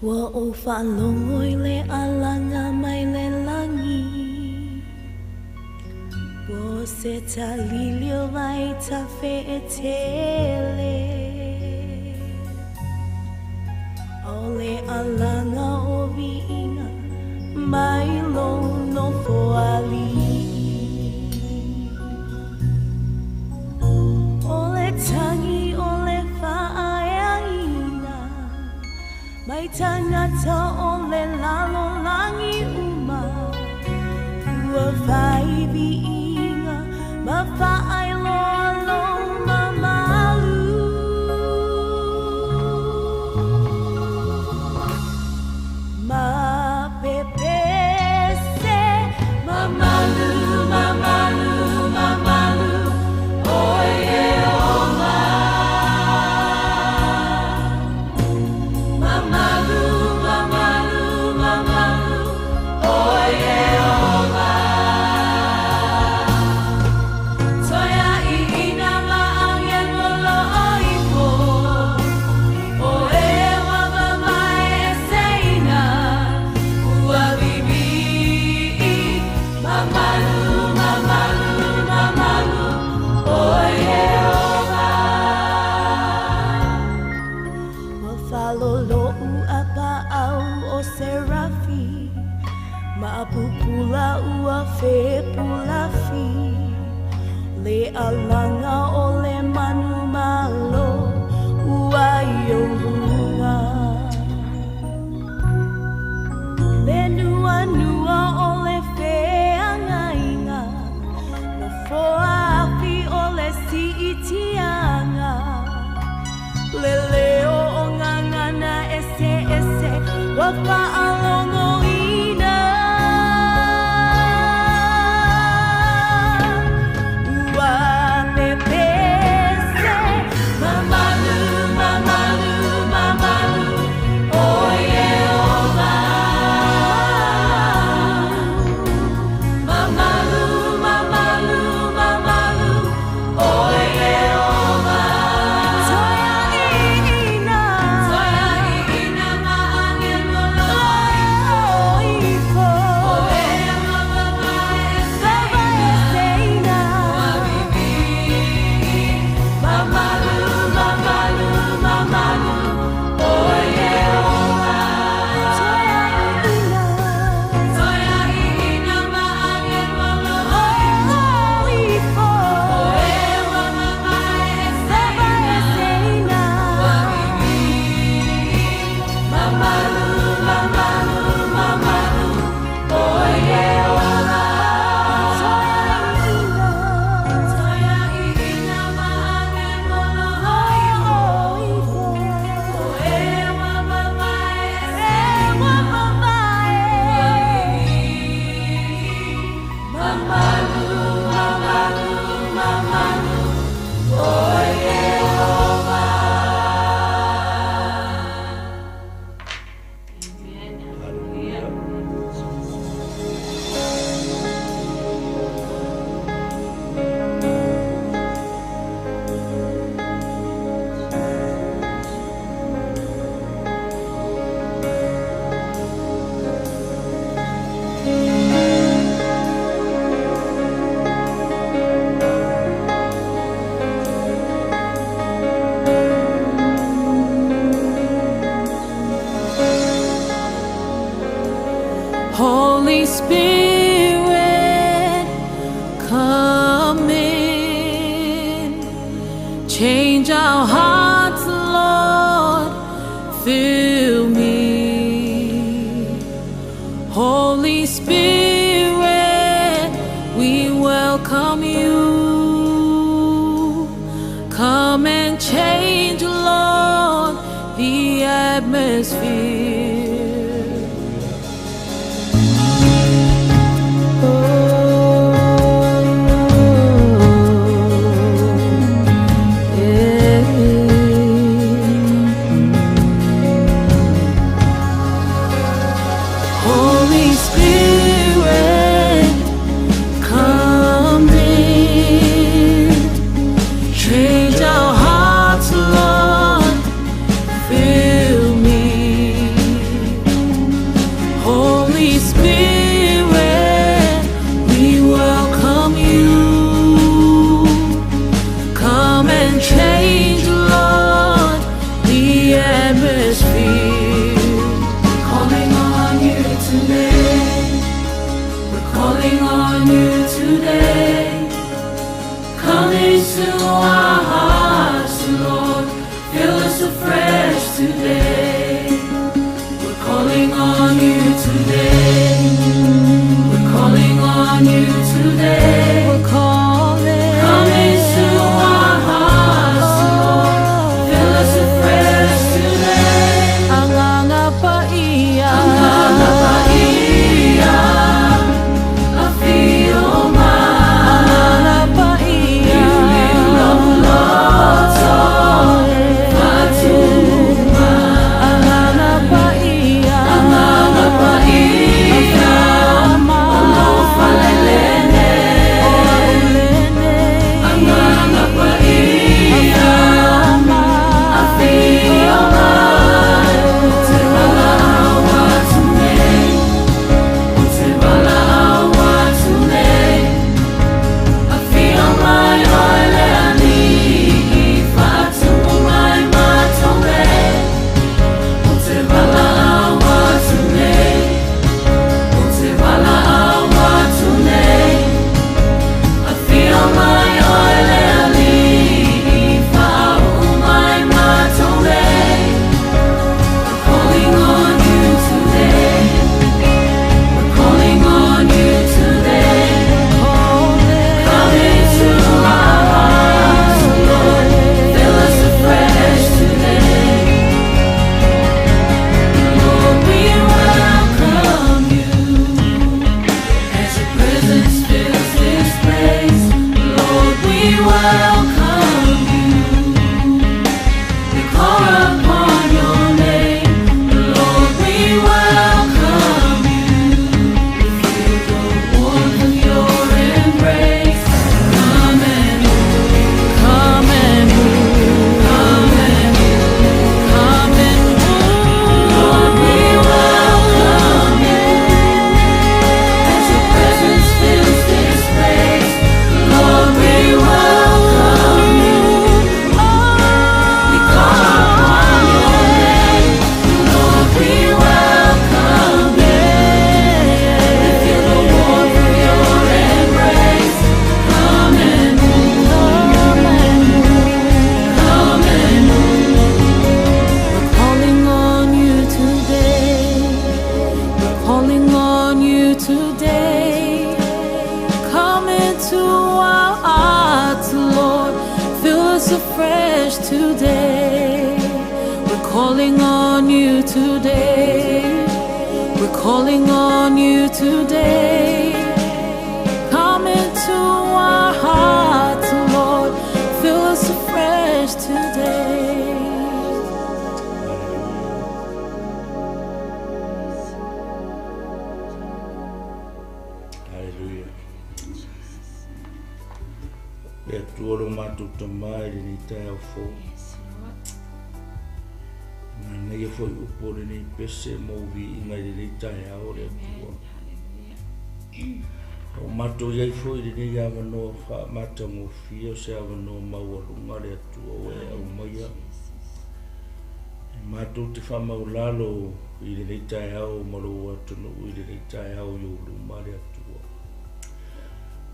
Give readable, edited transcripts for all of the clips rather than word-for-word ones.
Ua ou faalogo i le alaga mai le lagi, Po o se talili o vaitafeetele, O le alaga o viiga mai lou nofoalii. O le tagi o le faaeaina mai tagata o le lalolagi uma, ua fai viiga ma faailoa lou mamalu. Ma pepese, mamalu, mamalu, mamalu, o Ieova. Mamalu, mamalu, mamalu, o Ieova. Toeaiina ma agelo loipo, o e mavae eseina, ua viivii. Mamalu, mamalu, mamalu, o Ieova. Ua faalolo'u apaau o Serafi, ma pupula ua fepulafi, le alaga o le manumalo ua i ou luga. Le nuanua o le feagaiga, nofoa afi o le siitiaga, le leo o gagana eseese ua faalogoina. Ua pepese, mamalu, mamalu, mamalu, o Ieova. Mamalu, mamalu, mamalu, o Ieova. Toeaiina, toeaiina ma agelo loipo, o e mavae eseina, ua viivii. Mamalu, mamalu, mamalu, o Ieova. Toeaiina, toeaiina ma agelo loipo, o e mavae eseina, ua viivii. Mamalu, mamalu, mamalu, o Ieova. Toeaiina, toeaiina ma agelo loipo, o e mavae eseina, ua viivii. Mamalu, mamalu, mamalu, o Ieova. Amen. Hallelujah. Holy Spirit, come in. Change our hearts, Lord. Fill me. Holy Spirit, we welcome you. Come and change, Lord, the atmosphere. Oh, yeah. Holy Spirit, come in. Change our hearts, Lord. Fill me. into our hearts, Lord. Fill us afresh today. We're calling on you today. We're calling on you today. We're calling. Come into our hearts, Lord. Fill us afresh today. Agaga Paia. Agaga Paia, afio mai. Agaga Paia. Loto, faatumu mai. Agaga Paia. Agaga Paia, O o fale lenei. a'u lenei. Agaga Paia, Afio afio mai. Ou te valaau atu nei, ou te valaau atu nei. Afio mai oe le Alii, faatumu mai matou nei. Ou te valaau atu nei, ou te valaau atu nei. Afio mai oe le Alii, faauu mai matou nei. We're calling on you today. We're calling on you today. Come into our hearts, Lord. Fill us afresh today. Lord, we welcome you. As your presence fills this place, Lord, we welcome you. We call upon your name, Lord, we welcome you. We feel the warmth of your embrace. Come and move, Come and move. come and move. Come and move. Lord, we welcome you. As your presence fills this place, Lord, we welcome you. We call upon your name, Lord, we welcome you. We feel the warmth of your embrace. Come and move, Come and move. come and move. We're calling on you today. We're calling on you today. Come into our hearts, Lord. Fill us afresh today. We're calling on you today. We're calling on you today. Come into our hearts, Lord. Fill us afresh today. Hallelujah. Hallelujah. Le Atua lo matou Tamā i lenei taeao fou. Manaia foi upu o lenei pese ma ou viiga i lenei taeao le Atua. O matou i ai foi i lenei avanoa faamatagofie o se avanoa maualuga le Atua ua e aumaia. E matou te faamaulalo i lenei taeao ma lou atunuu i lenei taeao i ou luma le Atua.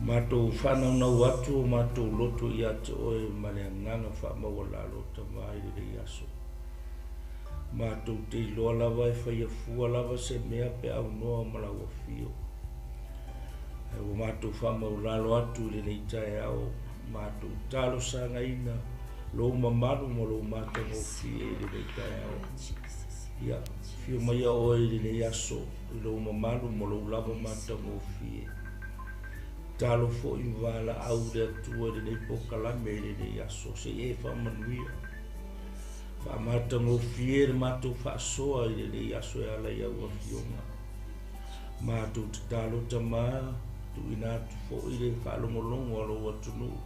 Matou faanaunau atu o matou loto ia te oe ma le agaga faamaualalo Tamā i lenei aso. Matou te iloa lava e faia fua lava se mea pe aunoa ma lau afio. Ae ua matou faamaulalo atu i lenei taeao, matou talosagaina lou mamalu ma lou matagofie i lenei taeao. Ia, afio maia oe i lenei aso i lou mamalu ma lou lava matagofie. Talo foi ma valaau le Atua i lenei polokalame i lenei aso, seia e faamanuia. Faamatagofie le matou faasoa i lenei aso e ala i au afioga. Matou tatalo Tamā, tuuina atu foi le faalogologo a lou atunuu.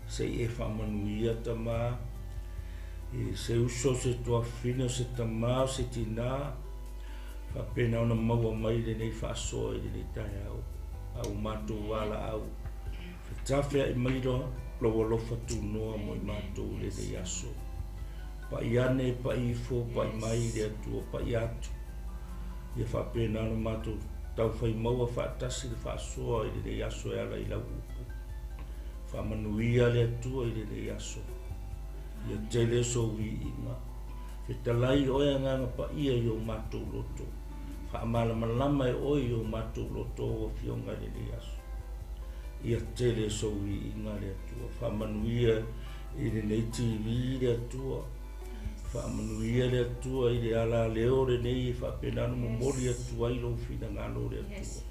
Seia e faamanuia Tamā, i se uso, se tuafafine, o se tamā, o se tinā, faapena ona maua mai lenei faasoa i lenei taeao. A ua matou valaau, fetafea'i mai loa lou alofa tunoa mo i matou i lenei aso. Pai ane, pai ifo, pai mai le Atua, pai atu. Ia faapena ona matou taufai maua faatasi le faasoa i lenei aso e ala i lau upu. Faamanuia le Atua i lenei aso. Ia tele sou viiga. Fetalai oe Agaga Paia i o matou loto. Faamalamalama e oe i o matou loto ou Afioga i lenei aso. Ia tele sou viiga le Atua. Faamanuia i lenei TV le Atua. Faamanuia le Atua i le alaleo lenei e faapena ona momoli atu ai lou finagalo le Atua.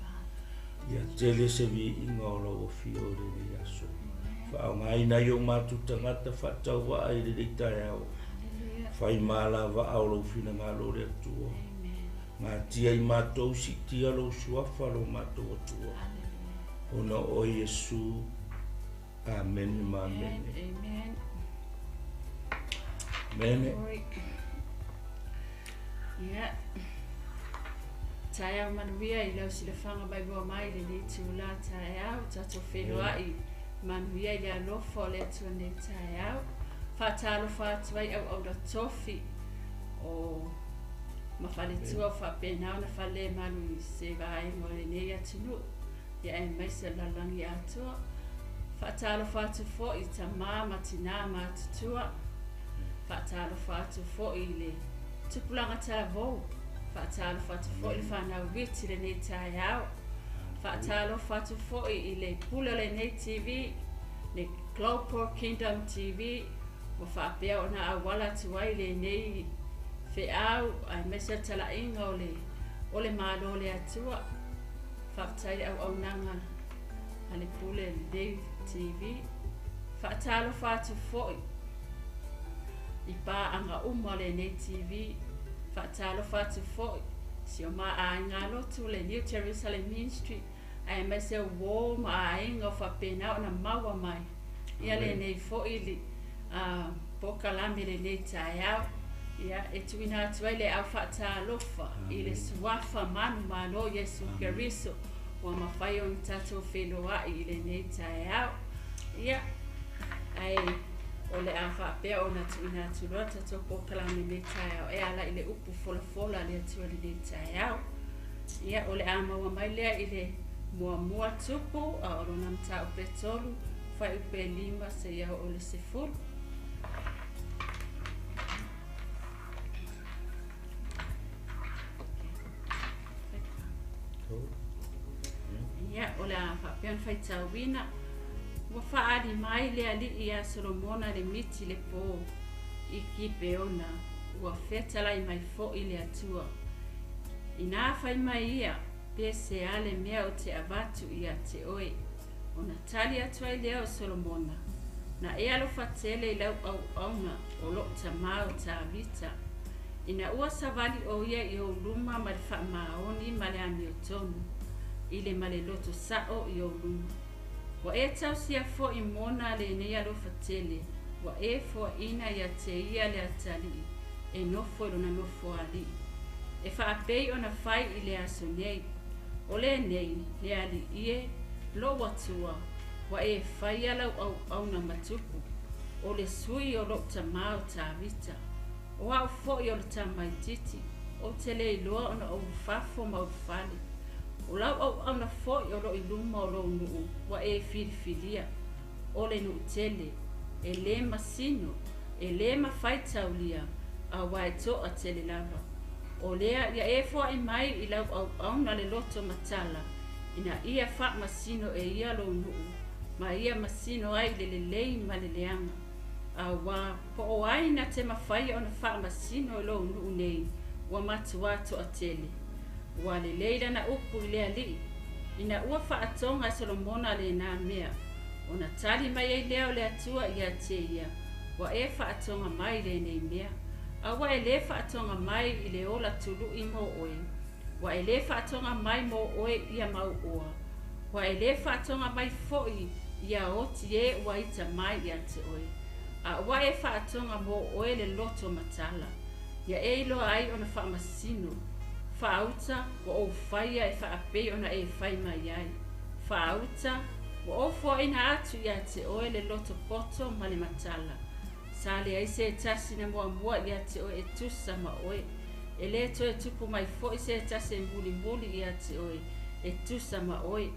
Ia tele se viiga o lau afio i lenei aso. Faaaogaina ai o matou tagata faatauvaa i lenei taeao. Fai ma alavaa o lou finagalo le Atua. Gatia i matou, siitia lou suafa lo matou Atua. Ona o oe Iesu. Amene ma amene. Amen. Amene. Ia. Taeao manuia i lau silafaga maimoa mai i lenei itulā taeao, tatou feiloai manuia i le alofa o le Atua nei taeao. Faatalofa atu ai auauna tofi o ma faletua o faapena ona falemalu i se vaega o lenei atunuu, ia aemaise o le lalolagi atoa. Faatalofa atu foi i tamā ma tinā matutua. Faatalofa atu foi i le tupulaga talavou. Faatalofa atu foi i le fanau iti i lenei taeao. Faatalofa atu foi i le pule o lenei TV, le Global Kingdom TV, ua faapea ona auala atu ai lenei feau aemaise o le talaiga o le o le Malo o le Atua. Faafetai i le auaunaga a le pule lenei TV. Faatalofa atu foi i paaga uma o lenei TV. Faatalofa atu foi i si o ma aiga lotu le New Jerusalem Ministry, aemaise o uō ma aiga o faapena ona maua mai ia lenei foi li, polokalame lenei taeao. Ia, e tuuina atu ai le au faatalofa i le suafa manumalo Iesu Keriso ua mafai ona tatou feiloai i lenei taeao. Ia, ae o le a faapea ona tuuina atu loa tatou polokalame lenei taeao e ala i le upu folafola a le Atua i lenei taeao. Ia, o le a maua mai lea i le muamua Tupu, a o lona mataupu e 3, fuaiupu e 5 seia oo i le 10. Ia, o le a faapea ona faitauina. Ua faaali mai le alii ia Solomona le miti le pō i Kipeona, ua fetalai mai foi le Atua. Inā fai mai ia, pe se a le mea ou te avatu ia te oe. Ona tali atu ai lea o Solomona, Na e alofa tele i lau auauna o lou tamā o Tavita, ina ua savali ʻo ia i ou luma ma le faamaoni ma le amiotonu, i le ma le loto saʻo i ou luma. Ua e tausia foi mona lenei alofa tele, ua e foaina ia te ia le atalii e nofo i lona nofoalii, e faapei ona fai i le aso nei. O lenei, le alii e, lou Atua, ua e faia lau auauna ma tupu, o le sui o lou tamā o Tavita. O au foi o le tamaitiiti, ou te le iloa ona ou fafo ma ou fale. O lau auauna foi o lo o i luma o lou nuu ua e filifilia, o le nuu tele, e lē masino, e lē mafai taulia, auā e toatele lava. O lea ia e foai mai i lau auauna le loto matala, ina ia faamasino e ia lou nuu, ma ia masino ai i le lelei ma le leaga. Auā, po o ai na te mafaia ona faamasino i lou nuu nei, ua matuā toatele. Ua lelei lana upu i le alii, ina ua faatoga e Solomona lenā mea, ona tali mai ai lea o le Atua ia te ia, Ua e faatoga mai lenei mea, a ua e lē faatoga mai i le ola tuluʻi mo oe, ua e lē faatoga mai mo oe ia mauoa, ua e lē faatoga mai foi ia oti e ua ita mai ia te oe, a ua e faatoga mo oe le loto matala, ia e iloa ai ona faamasino faauta ua ou faia e faapei ona e fai mai ai. Faauta, ua ou foaina atu ia te oe le loto poto ma le matala. Sa leai se tasi na muamua ia te oe e tusa ma oe. E lē toe tupu mai foi se tasi e mulimuli ia te oe e tusa ma oe.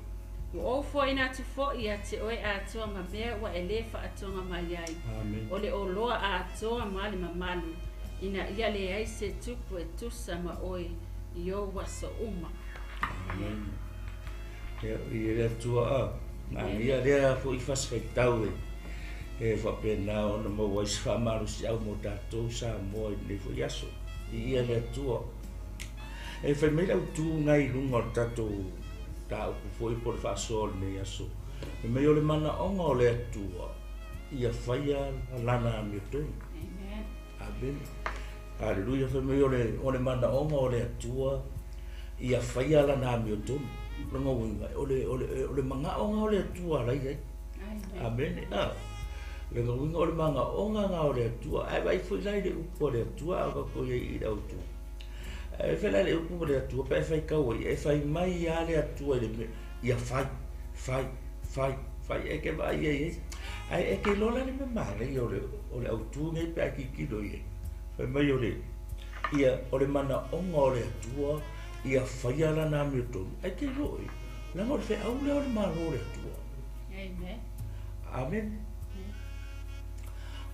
Ua ou fo'ina atu fo'i ia te oe atoa ma mea ua e lē fa'atoga mai ai. Amen. O le oloa atoa ma le mamalu, ina ia leai se tupu e tusa ma oe i ou aso uma. Amen. Ia, i le Atua a, manaia lea fo'i fasifaitau e, e fa'apena ona maua ai se fa'amalosi'au mo tatou Samoa i lenei fo'i aso. I ia le Atua. E fai mai le autū ngai i luga o le tatou tāupu fo'i po o le fa'asoa o lenei aso. Fai mai o le mana'oga o le Atua, ia faia lana amiotonu. Amen. Amen. Haleluia. Fai mai o le, o le manaoga o le Atua ia faia lana amiotonu. Lona uiga, o le, o le, o le manaoga o le Atua la i ai. Amen. Amen. Ah. Lona uiga o le manaoga na o le Atua. Ae vaai foi la i le upu a le Atua a o tatou i ai i le autu. Ae fai la i le upu a le Atua pe e fai kau ai, e fai mai a le Atua i le mea, ia fai, fai, fai, fai, e ke vaai ai ai. Ae e ke iloa la le mea manaia o le, o le autu nei pe a tilotilo i ai. Fai mai o le, ia, o le manaoga o le Atua, ia faia lana amiotonu. Ae te iloa oe, leaga o le feau lea o le Malo o le Atua. Amen. Amen.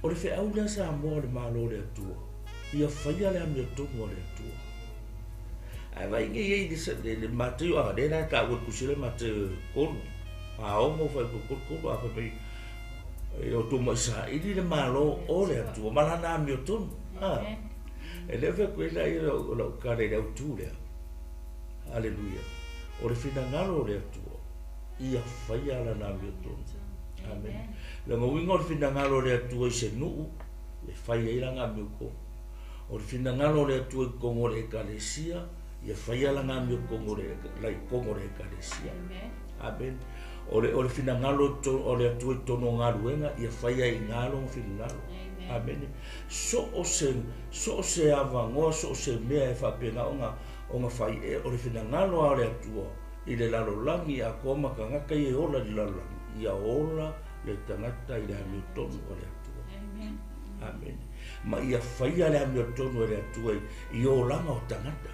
O le feau lea Samoa o le Malo o le Atua, ia faia le amiotonu a le Atua. Ae vaai nei ai le, le, le Mateo, a lea la e taua i le tusi lea Mateo 3, 6 fai 3, 3, a fai mai, e o tou saili le Malo o le Atua ma lana amiotonu. Ah. Amen. E le fai atu ai la ia o lau tala i le autū lea. Haleluia. O le finagalo o le Atua, ia faia lana amiotonu. Amen. Lona uiga o le finagalo o le Atua i se nuu, e fai ai lana amiotonu. O le finagalo o le Atua i totonu o le ekalesia, ia faia lana amiotonu o le, la i totonu o le ekalesia. Amen. Amen. O le, o le finagalo i totonu- o le Atua i totonu o galuega, ia faia i ina lona finagalo. Amen. Amen. So o se, so o se avanoa, so o se mea e faapena ona, ona fai e, o le finagalo a o le Atua i le lalolagi atoa ma tagata ia e ola i le lalolagi, ia ola le tagata i le amiotonu o le Atua. Amen. Amen. Ma ia faia le amiotonu e le Atua i, i olaga o tagata.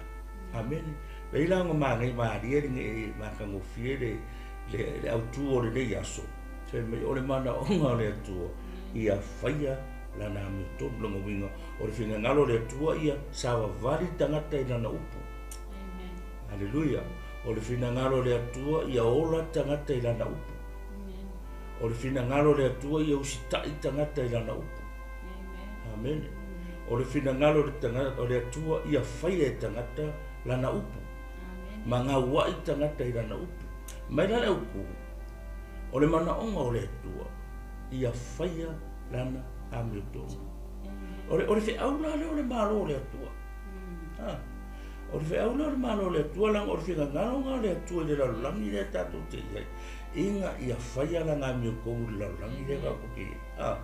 Amen. Lei la ona magai malie le nei matagofie le, le, le autū o lenei aso. Fai mai o le manaoga o le Atua, ia faia lana amiotonu. Lona uiga, o le finagalo o le Atua ia savavali tagata i lana upu. Amen. Haleluia. O le finagalo o le Atua ia ola tagata i lana upu. Amen. O le finagalo o le Atua ia usitai tagata i lana upu. Amen. Amen. O le finagalo o le tagata o le Atua ia faia e tagata lana upu. Amen. Ma gaua'i tagata i lana upu. Mai la le autu, o le manaoga o le Atua, ia faia lana amiotonu. Amen. O le, o le feau la lea o le Malo o le Atua. Ha. O le feau lea o le Malo o le Atua, leaga o le finagalo na o le Atua i le lalolagi lea tatou te i ai. Ina ia faia lana amiotonu i le lalolagi lea tatou te i ai. Ha.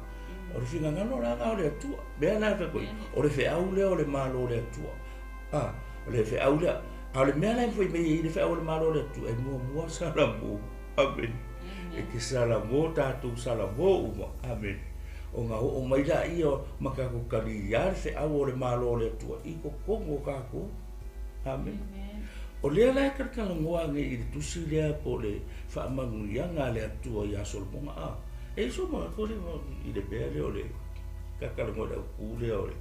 O le finagalo la na o le Atua. Mea la e fai koe, o le feau lea o le Malo o le Atua. Ha. O le feau lea, a o le mea la e fai mai ai le feau o le Malo o le Atua, e muamua Salamo. Amen. E ke Salamo tatou Salamo uma. Amen. O ngā o mai la ia ma tatou kali ia le feau o le Malo o le Atua i totonu o tatou. Amen. Amen. O lea la e talatalanoa nei i le tusi lea po o le fa'amanuiaga a le Atua iā Solomona a. E i so manatu le i le mea lea o le tatalanoa i le autū lea o le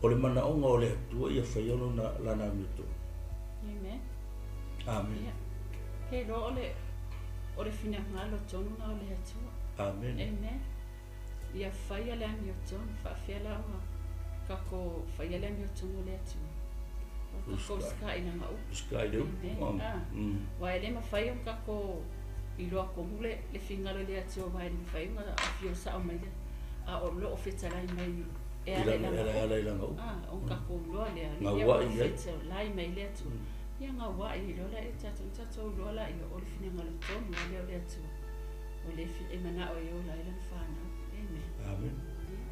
o le manaoga o le Atua ia faia lona lana amiotonu. Amen. Amen. Ia. Ke iloa o le o le finagalo tonu na o le Atua. Amen. Amen. Ia faia le amiotonu fa'afea la ona tatou faia le amiotonu o le Atua. O tatou usita'i i lana upu. Usita'i le upu. Amen. Ah. Ah. Uae lē mafai ona tatou iloa tonu le le figalo i le Atua uae le mafai ona afio sa'o mai le a o loo fetalai mai e I ala i lana lana ala upu. ala i lana upu. Ah, ona tatou iloa lea Gaua'i lea ua ai. fetalai mai le Atua. Ia gaua'i iloa la e tatou tatou iloa laia o le finagalo tonu a lea o le Atua. O le fi e mana'o e ola ai lana fanau. Amen. Amen.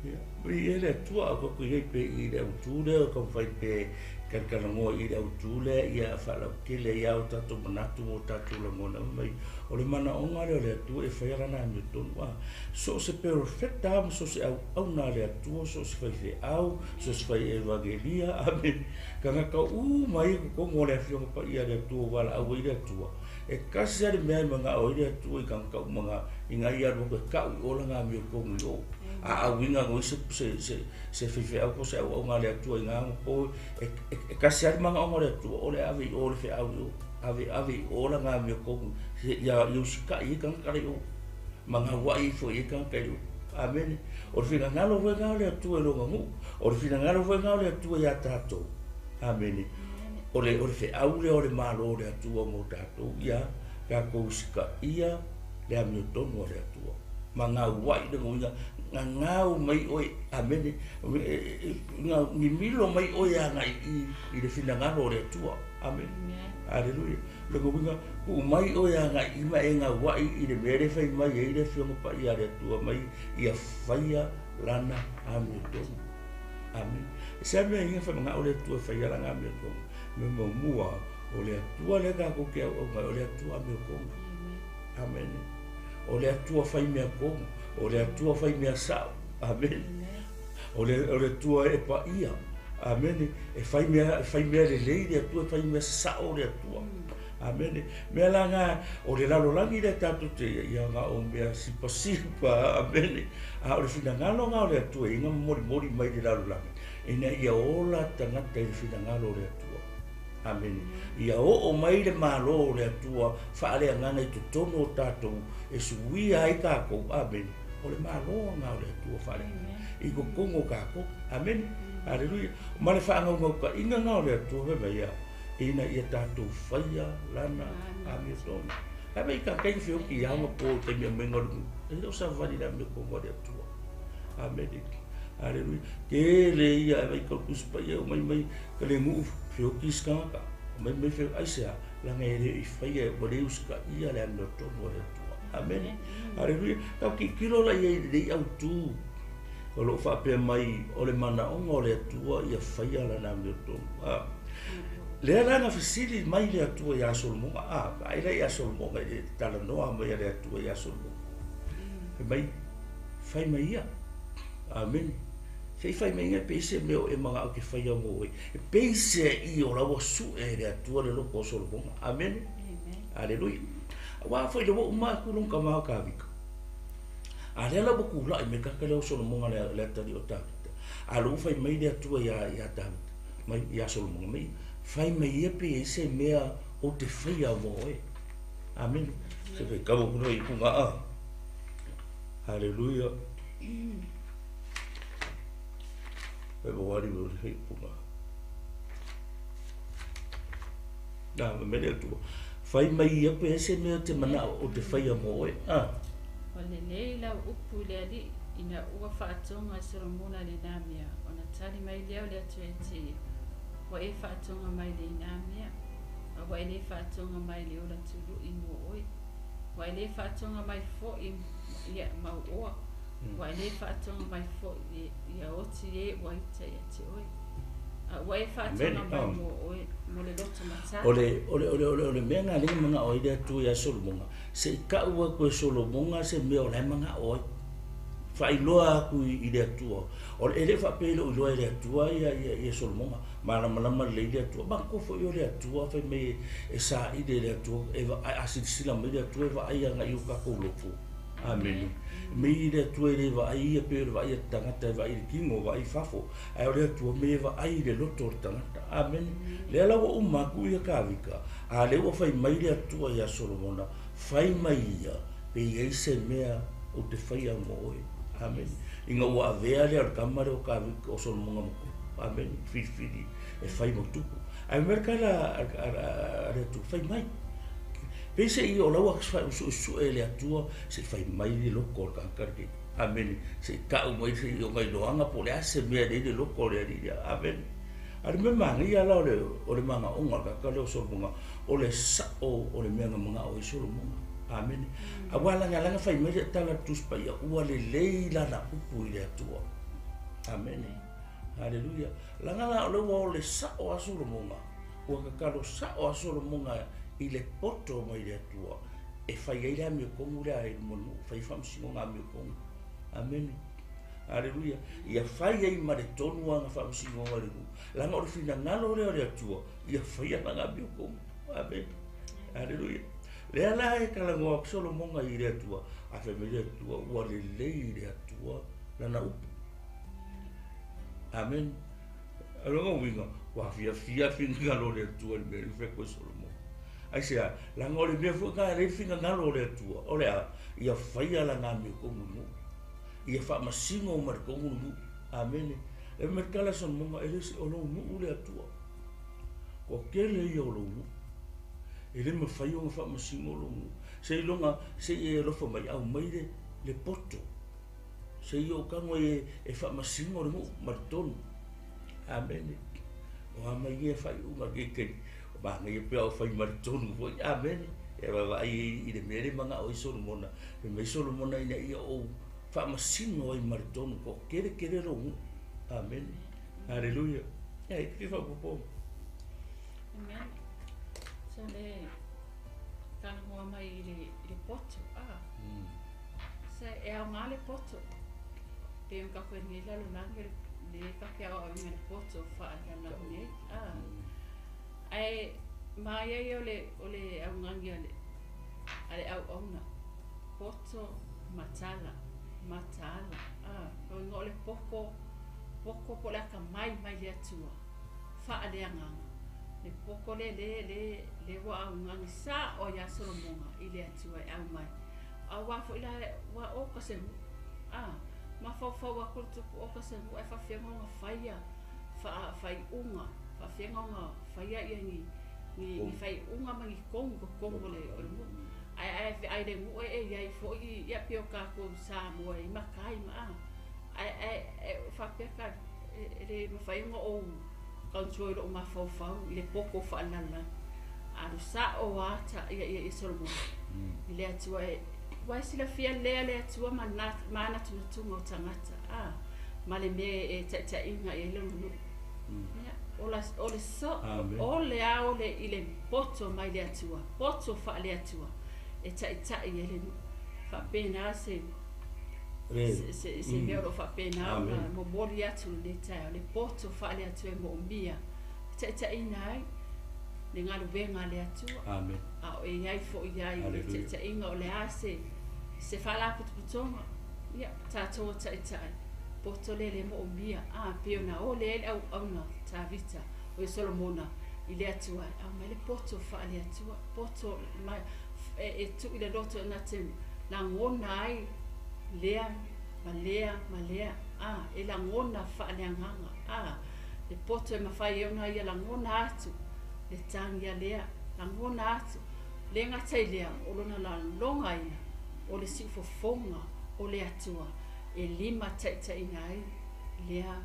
Ia. I e le Atua a tatou i ai pe i le autū lea o taumafai pe talatalanoa i le autū lea ia fa'alautele ai o tatou manatu ma o tatou lagona mai. O le manaoga lea o le Atua e faia lana amiotonu. A. So o se perofeta ma so o se auauna a le Atua, so o se faifeau, so o se fai evagelia, amen. Tagata uma ia totonu o le afioga paia a le Atua ua valaau ai le Atua. E kasi lava le mea e maga'o ai le Atua i tagata uma ga ina ia alu atu e ka'u i o laga amiotonu i o. A auiga goi se se se se faifeau po o se auauga a le Atua i na agapo e e kasi lava le maga'oga o le Atua o le ave i o le feau i o. Ave ave i o laga amiotonu ia ia usita'i ai tagata la i o ma gaua'i ifo i ai tagata i o. Amene. O le finagalo foi lena o le Atua i lona nuu. O le finagalo foi lena o le Atua iā tatou. Amene. O le o le feau lea o le Malo o le Atua mo tatou ia tatou usitaia le amiotonu a le Atua ma gaua'i le uiga gagau mai oe. Amene. Mimilo mai oe agai i i le finagalo o le Atua. Amene. Aleluia. Le uiga tuu mai oe agai i ma e gaua'i i le mea lea e fai mai ai le Afioga Paia a le Atua mai ia faia lana amiotonu. Amene. E se mea ia whaimangao le Atua e faia lana amiotonu. Me muamua o le Atua lea tatou te auauna ai, o le Atua amiotonu. Amene. O le Atua fai mea tonu, o le Atua fai mea sa'o. Amene. O le o le Atua e paia. Amene. E fai mea e fai mea lelei le Atua, e fai mea sa'o le Atua. Amene. Mea la na o le lalolagi lea tatou te ia na o mea sipasipa. Amene. A o le finagalo na o le Atua ia molimoli mai le lalolagi ina ia ola tagata i le finagalo o le Atua. Amene. Ia oo mai le Malo o le Atua faaleagaga i totonu o tatou e suia ai tatou. Amene. O le Malo na o le Atua faaleagaga i totonu o tatou. Amene. Aleluia. Ma le faagaugaukaʻiga na o le Atua fai mai ia ina ia tatou faia lana amiotonu. Ae mai ka kai feoki ia ma po te mea mai ngalu. E le o savali le amiotonu a le Atua. Amene. Aleluia. Tele ia e vai ka tusi paia o mai mai ka le nuu feoki isi tagata. Mai mai fe aisea laga e le i faia ua le usitaia le amiotonu a le Atua. Amene. Aleluia. Tau tilotilo la i ai i lenei autū o lo o faapea mai o le manaoga o le Atua ia faia lana amiotonu. A. Lea la na fesili mai le Atua iā Solomoga, a, vaai la iā Solomoga i le talanoa mai a le Atua iā Solomoga. Fai mai, fai mai ia. Amene. Se i fai mai ia pe i se mea o e maga'o ke faia mo oe. E peiseai o la ua su'e e le Atua le loto o Solomoga. Amene. Aleluia. Auā foi le ua uma atu lona tama o Tavita. A lea la ua tula'i mai tagata lea o Solomoga le le atalii o Tavita. A lea ua fai mai le Atua iā iā Tavita, mai iā Solomoga mai, fai mai ia pe i ai se mea ou te faia mo oe. Amene. Se faitau atu nei i Puga'a. Haleluia. Fai mo ali mo le fai Puga'a. Na, ma mele Atua. Fai mai ia pe ai se mea te mana'o ou te faia mo oe. A. Ua lelei lau upu i le Alii, ina ua faatoga e Solomona lenā mea, ona tali mai lea o le Atua ia te ia, Ua e faatoga mai lenā mea, a ua e lē faatoga mai le ola tuluʻi mo oe, ua e lē faatoga mai foʻi ia mauoa, ua e lē faatoga mai foʻi ia oti e ua ita ia te oe, a ua e faatoga mai mo oe mo le loto matā. O le, o le, o le, o le, o le mea lena lea e manao ai le Atua iā Solomoga, se i kau atu e Solomoga se mea o la e manao ai. Faailoa atu i, i le Atua. O le, e le faapea e le o iloa e le Atua ia, ia, ia Solomoga. Malamalama lelei le Atua. Manatua foi o le Atua fai mai e, e saili e le Atua, e vaai, a silasila mai le Atua e vaai agai i o tatou loto. Amene. Mei le Atua e le vaai ia pei o le vaai a le tagata e vaai i le kino, vaai i fafo, ae o le Atua mei e vaai i le loto o le tagata. Amene. Lea la ua uma atu ia Tavita, a lea ua fai mai le Atua iā Solomona, fai mai ia, pe i ai se mea ou te faia mo oe. Amene. Ina ua avea lea o le tama lea o Tavita, o Solomona ma tupu. Amene. Filifili e fai ma tupu. Ae fai mai le tala a le Atua, fai mai. Peiseai o la ua suesue e le Atua se i fai mai le loto o le tagata lenei. Amene. Se i tau mai se i ona iloaga po o le a se mea e i ai le loto o le alii lea. Amene. A o le mea manaia la o le, o le manaoga o le tagata lea o Solomona, o le sa'o o le mea na manao ai Solomona. Amene. Aua lagalaga fai mai le tala a le Tusi Paia, ua lelei lana upu i le Atua. Amene. Haleluia. Laga la o lea ua o le sa'o a Solomona, ua tatalo sa'o a Solomona i le poto mai le Atua e fai ai le amiotonu lea i luma nuu, fai ai faamasinoga amiotonu. Amene. Aleluia. Ia fai ai ma le tonu ana faamasinoga i le nuu. Laga o le finagalo lea o le Atua, ia faia lana amiotonu. Amene. Aleluia. Lea la e talanoa atu Solomona i le Atua, ae fai mai le Atua, ua lelei i le Atua lana upu. Amen. O lona uiga, ua fiafia finagalo o le Atua i le mea lea na fai atu ai Solomona. Aisea? Leaga o le mea foi lena e alai le finagalo o le Atua, o le a? Ia faia lana amiotonu i nuu. Ia faamasino ma le tonu le nuu. Amene. E fai mai le tala a Solomona, e le o lou nuu le Atua. Ua tele ia o lou nuu. E le mafai ona faamasino lou nuu. Seiloga, se i e alofa mai, aumai le, le poto. Se i ou tago ai e faamasino le nuu ma le tonu. Amene. O a mai ia faaiuga lenei taimi, o manaia pe a o fai ma le tonu foi. Amene. E vaavaai i le mea lea e manao ai Solomona. Fai mai Solomona ina ia ou faamasino ai ma le tonu, toatele tele lou nuu. Amene. Aleluia. Ia, e te faaopoopo. Amen. So le talanoa mai i le, i le poto. Ah. Se e aoga le poto. Pe o kako e nei lalolagi le kake aoaoina le poto fa'alalagi nei. Ah. Ae maia ia o le, o le augani a le, a le auauna. Poto matala, mataala. Ah. O igoa o le poko, poko po o le akamai mai le Atua. Faaleagaga. Le poko lea le, le, le ua augani sa'o iā Solomona i le Atua e aumai. Auā foi la ua oka se nu'u. A, mafaufau atu le tupu oka se nu'u ae faafefea ona faia faa, faaiuga, faafefea ona faia ia ni, ni, ni faaiuga ma ni tonu i totonu o le, o le nu'u. Ae, ae ve'ai le nu'u e i ai foi ia pei o tatou Samoa e i matai ma a. Ae, ae, ae faapea ka, e le mafai ona ou control i lo'u mafaufau i le poto faalalolagi. Alu sa'o lava ta, ia, ia, ia Solomona i le Atua e, ua e silafia lea le Atua ma na, manatunatuga o tagata, a, ma le mea e taitaiga i ai lona nuu. Ia, o la, o le so, o le ao le, i le poto mai le Atua, poto faale-Atua e taitai ai le nuu. Faapena se se, se mea o lo o faapena ona momoli atu i lenei taeao, le poto faale-Atua e moomia e taitaiina ai le galuega a le Atua. Amen. A o e i ai foi ai le taitaiga o le a se, se faalapotopotoga, ia, tatou o taitai, poto lea le moomia, a, pei ona ole ai le auauna Tavita, o e Solomona i le Atua, aumai le poto faale-Atua, poto ma, e, e tuu i le loto na te lagona ai lea ma lea ma lea, a, e lagona faaleagaga, a, le poto e mafai ai ona ia lagona atu le tagi a lea, lagona atu, le gata i lea, o lona lalogaina o le siufofoga o le Atua e limataitaiina ai lea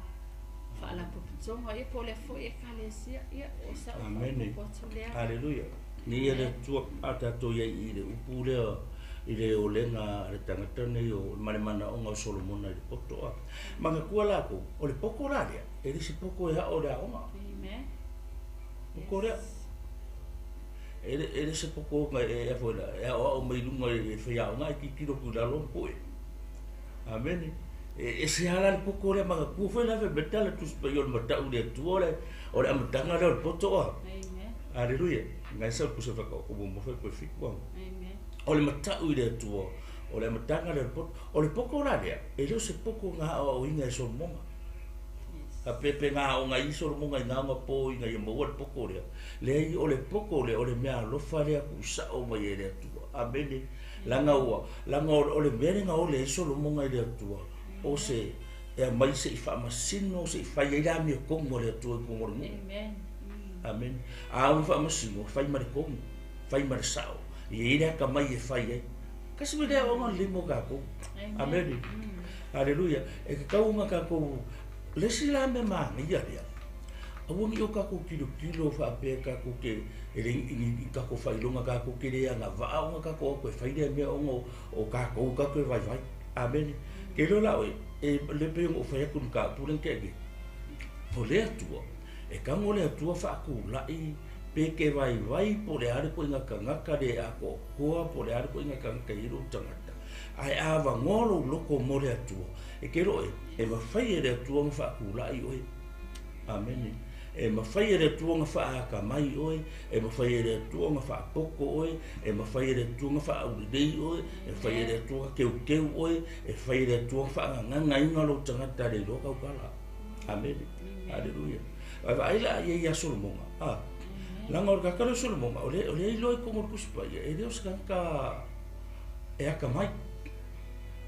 faalapotopotoga, ia po o lea foi Ekalesia, ia o sa'u faaopoopo atu lea. Aleluia. Nei le Atua a tatou i ai i le upu lea i le olega a le tagata nei o ma le manaoga o Solomona i le poto a. Manatua latou, o le poto la lea, e le se poto e a'o i le aoga. Amen. Poto lea. E le, e le se poto ona e, e, e aoao mai luga i le faiaoga ae tilotilo atu i lalo ma po'e. Amene. E ese lava la le poto lea, manatua foi la fai mai le tala Tusi Paia o le matau i le Atua o le, o le amataga lea o le poto a. Amen. Aleluia. Ngai sa pusa whakaoko mo mo whai koe fiku au. Amen. O le matau i le Atua, o le amataga lea o le poto. O le poto la lea, e le o se poto ngā aoaoina e Solomona. Yes. A pe pe ngā aoga i Solomona i ngā aoga pō ina ia maua le poto lea. Leai, o le poto lea, o le mea alofa lea tuusa'o mai e le Atua. Amene. Leaga ua, leaga o le mea lea na ole ai Solomona i le Atua, o se, e aumai se i faamasino, se i fai ai le amiotonu a le Atua i totonu o le nuu. Amen. Amene. A ona faamasino, fai ma le tonu, fai ma le sa'o, e i ai le atamai e fai ai. Kasi mea lea aoga lelei mo tatou. Amene. Aleluia. E tatau ona tatou, le isi la mea manaia lea, aua ne i o tatou tilotilo faapea tatou te, e le i ni tatou faailoga tatou te le agavaa ona tatou o atu e fai lea mea ona o tatou tatou e vaivai. Amene. Ke iloa la oe, e le pei ona ou fai atu i le mataupu lea na tea nei, o le Atua, e tago le Atua faatulai pe ke vaivai po o le a le ituaiga tagata le atoatoa po o le a le ituaiga tagata e i ai lou tagata, ae a avanoa lou loto mo le Atua, e te iloa oe, e mafai e le Atua ona faatulai oe. Amene. E mafai e le Atua ona faaakamai oe, e mafai e le Atua ona faapoko oe, e mafai e le Atua ona faaaulelei oe, e mafai e le Atua ona teuteu oe, e mafai e le Atua ona faagagagaina lou tagata le iloa tautala. Amene. Aleluia. Vaai la ia ia Solomona. Ah. Langa o le tagata lea o Solomona, o le iloa i totonu o le Tusi Paia, e le o se tagata e atamai.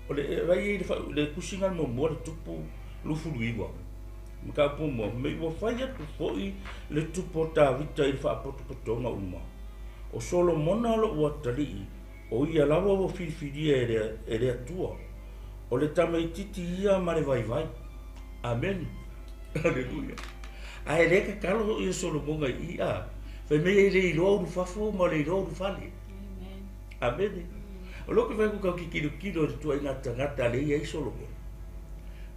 O le vai i le tusiga le muamua le tupu 29. Mataupu muamua, me ua fai atu foi le tupu o Tavita i le faapotopotoga uma. O Solomona lou atalii, o ia lava ua filifilia e le Atua. O le tamaititi ia ma le vaivai. Amene. Aleluia. Ae le tatalo ia Solomona i a. Fai mai e le iloa ulufafo ma le iloa ulufale. Amene. O lea ou te vaai atu tau te tilotilo i le ituaiga tagata lea e i ai Solomona.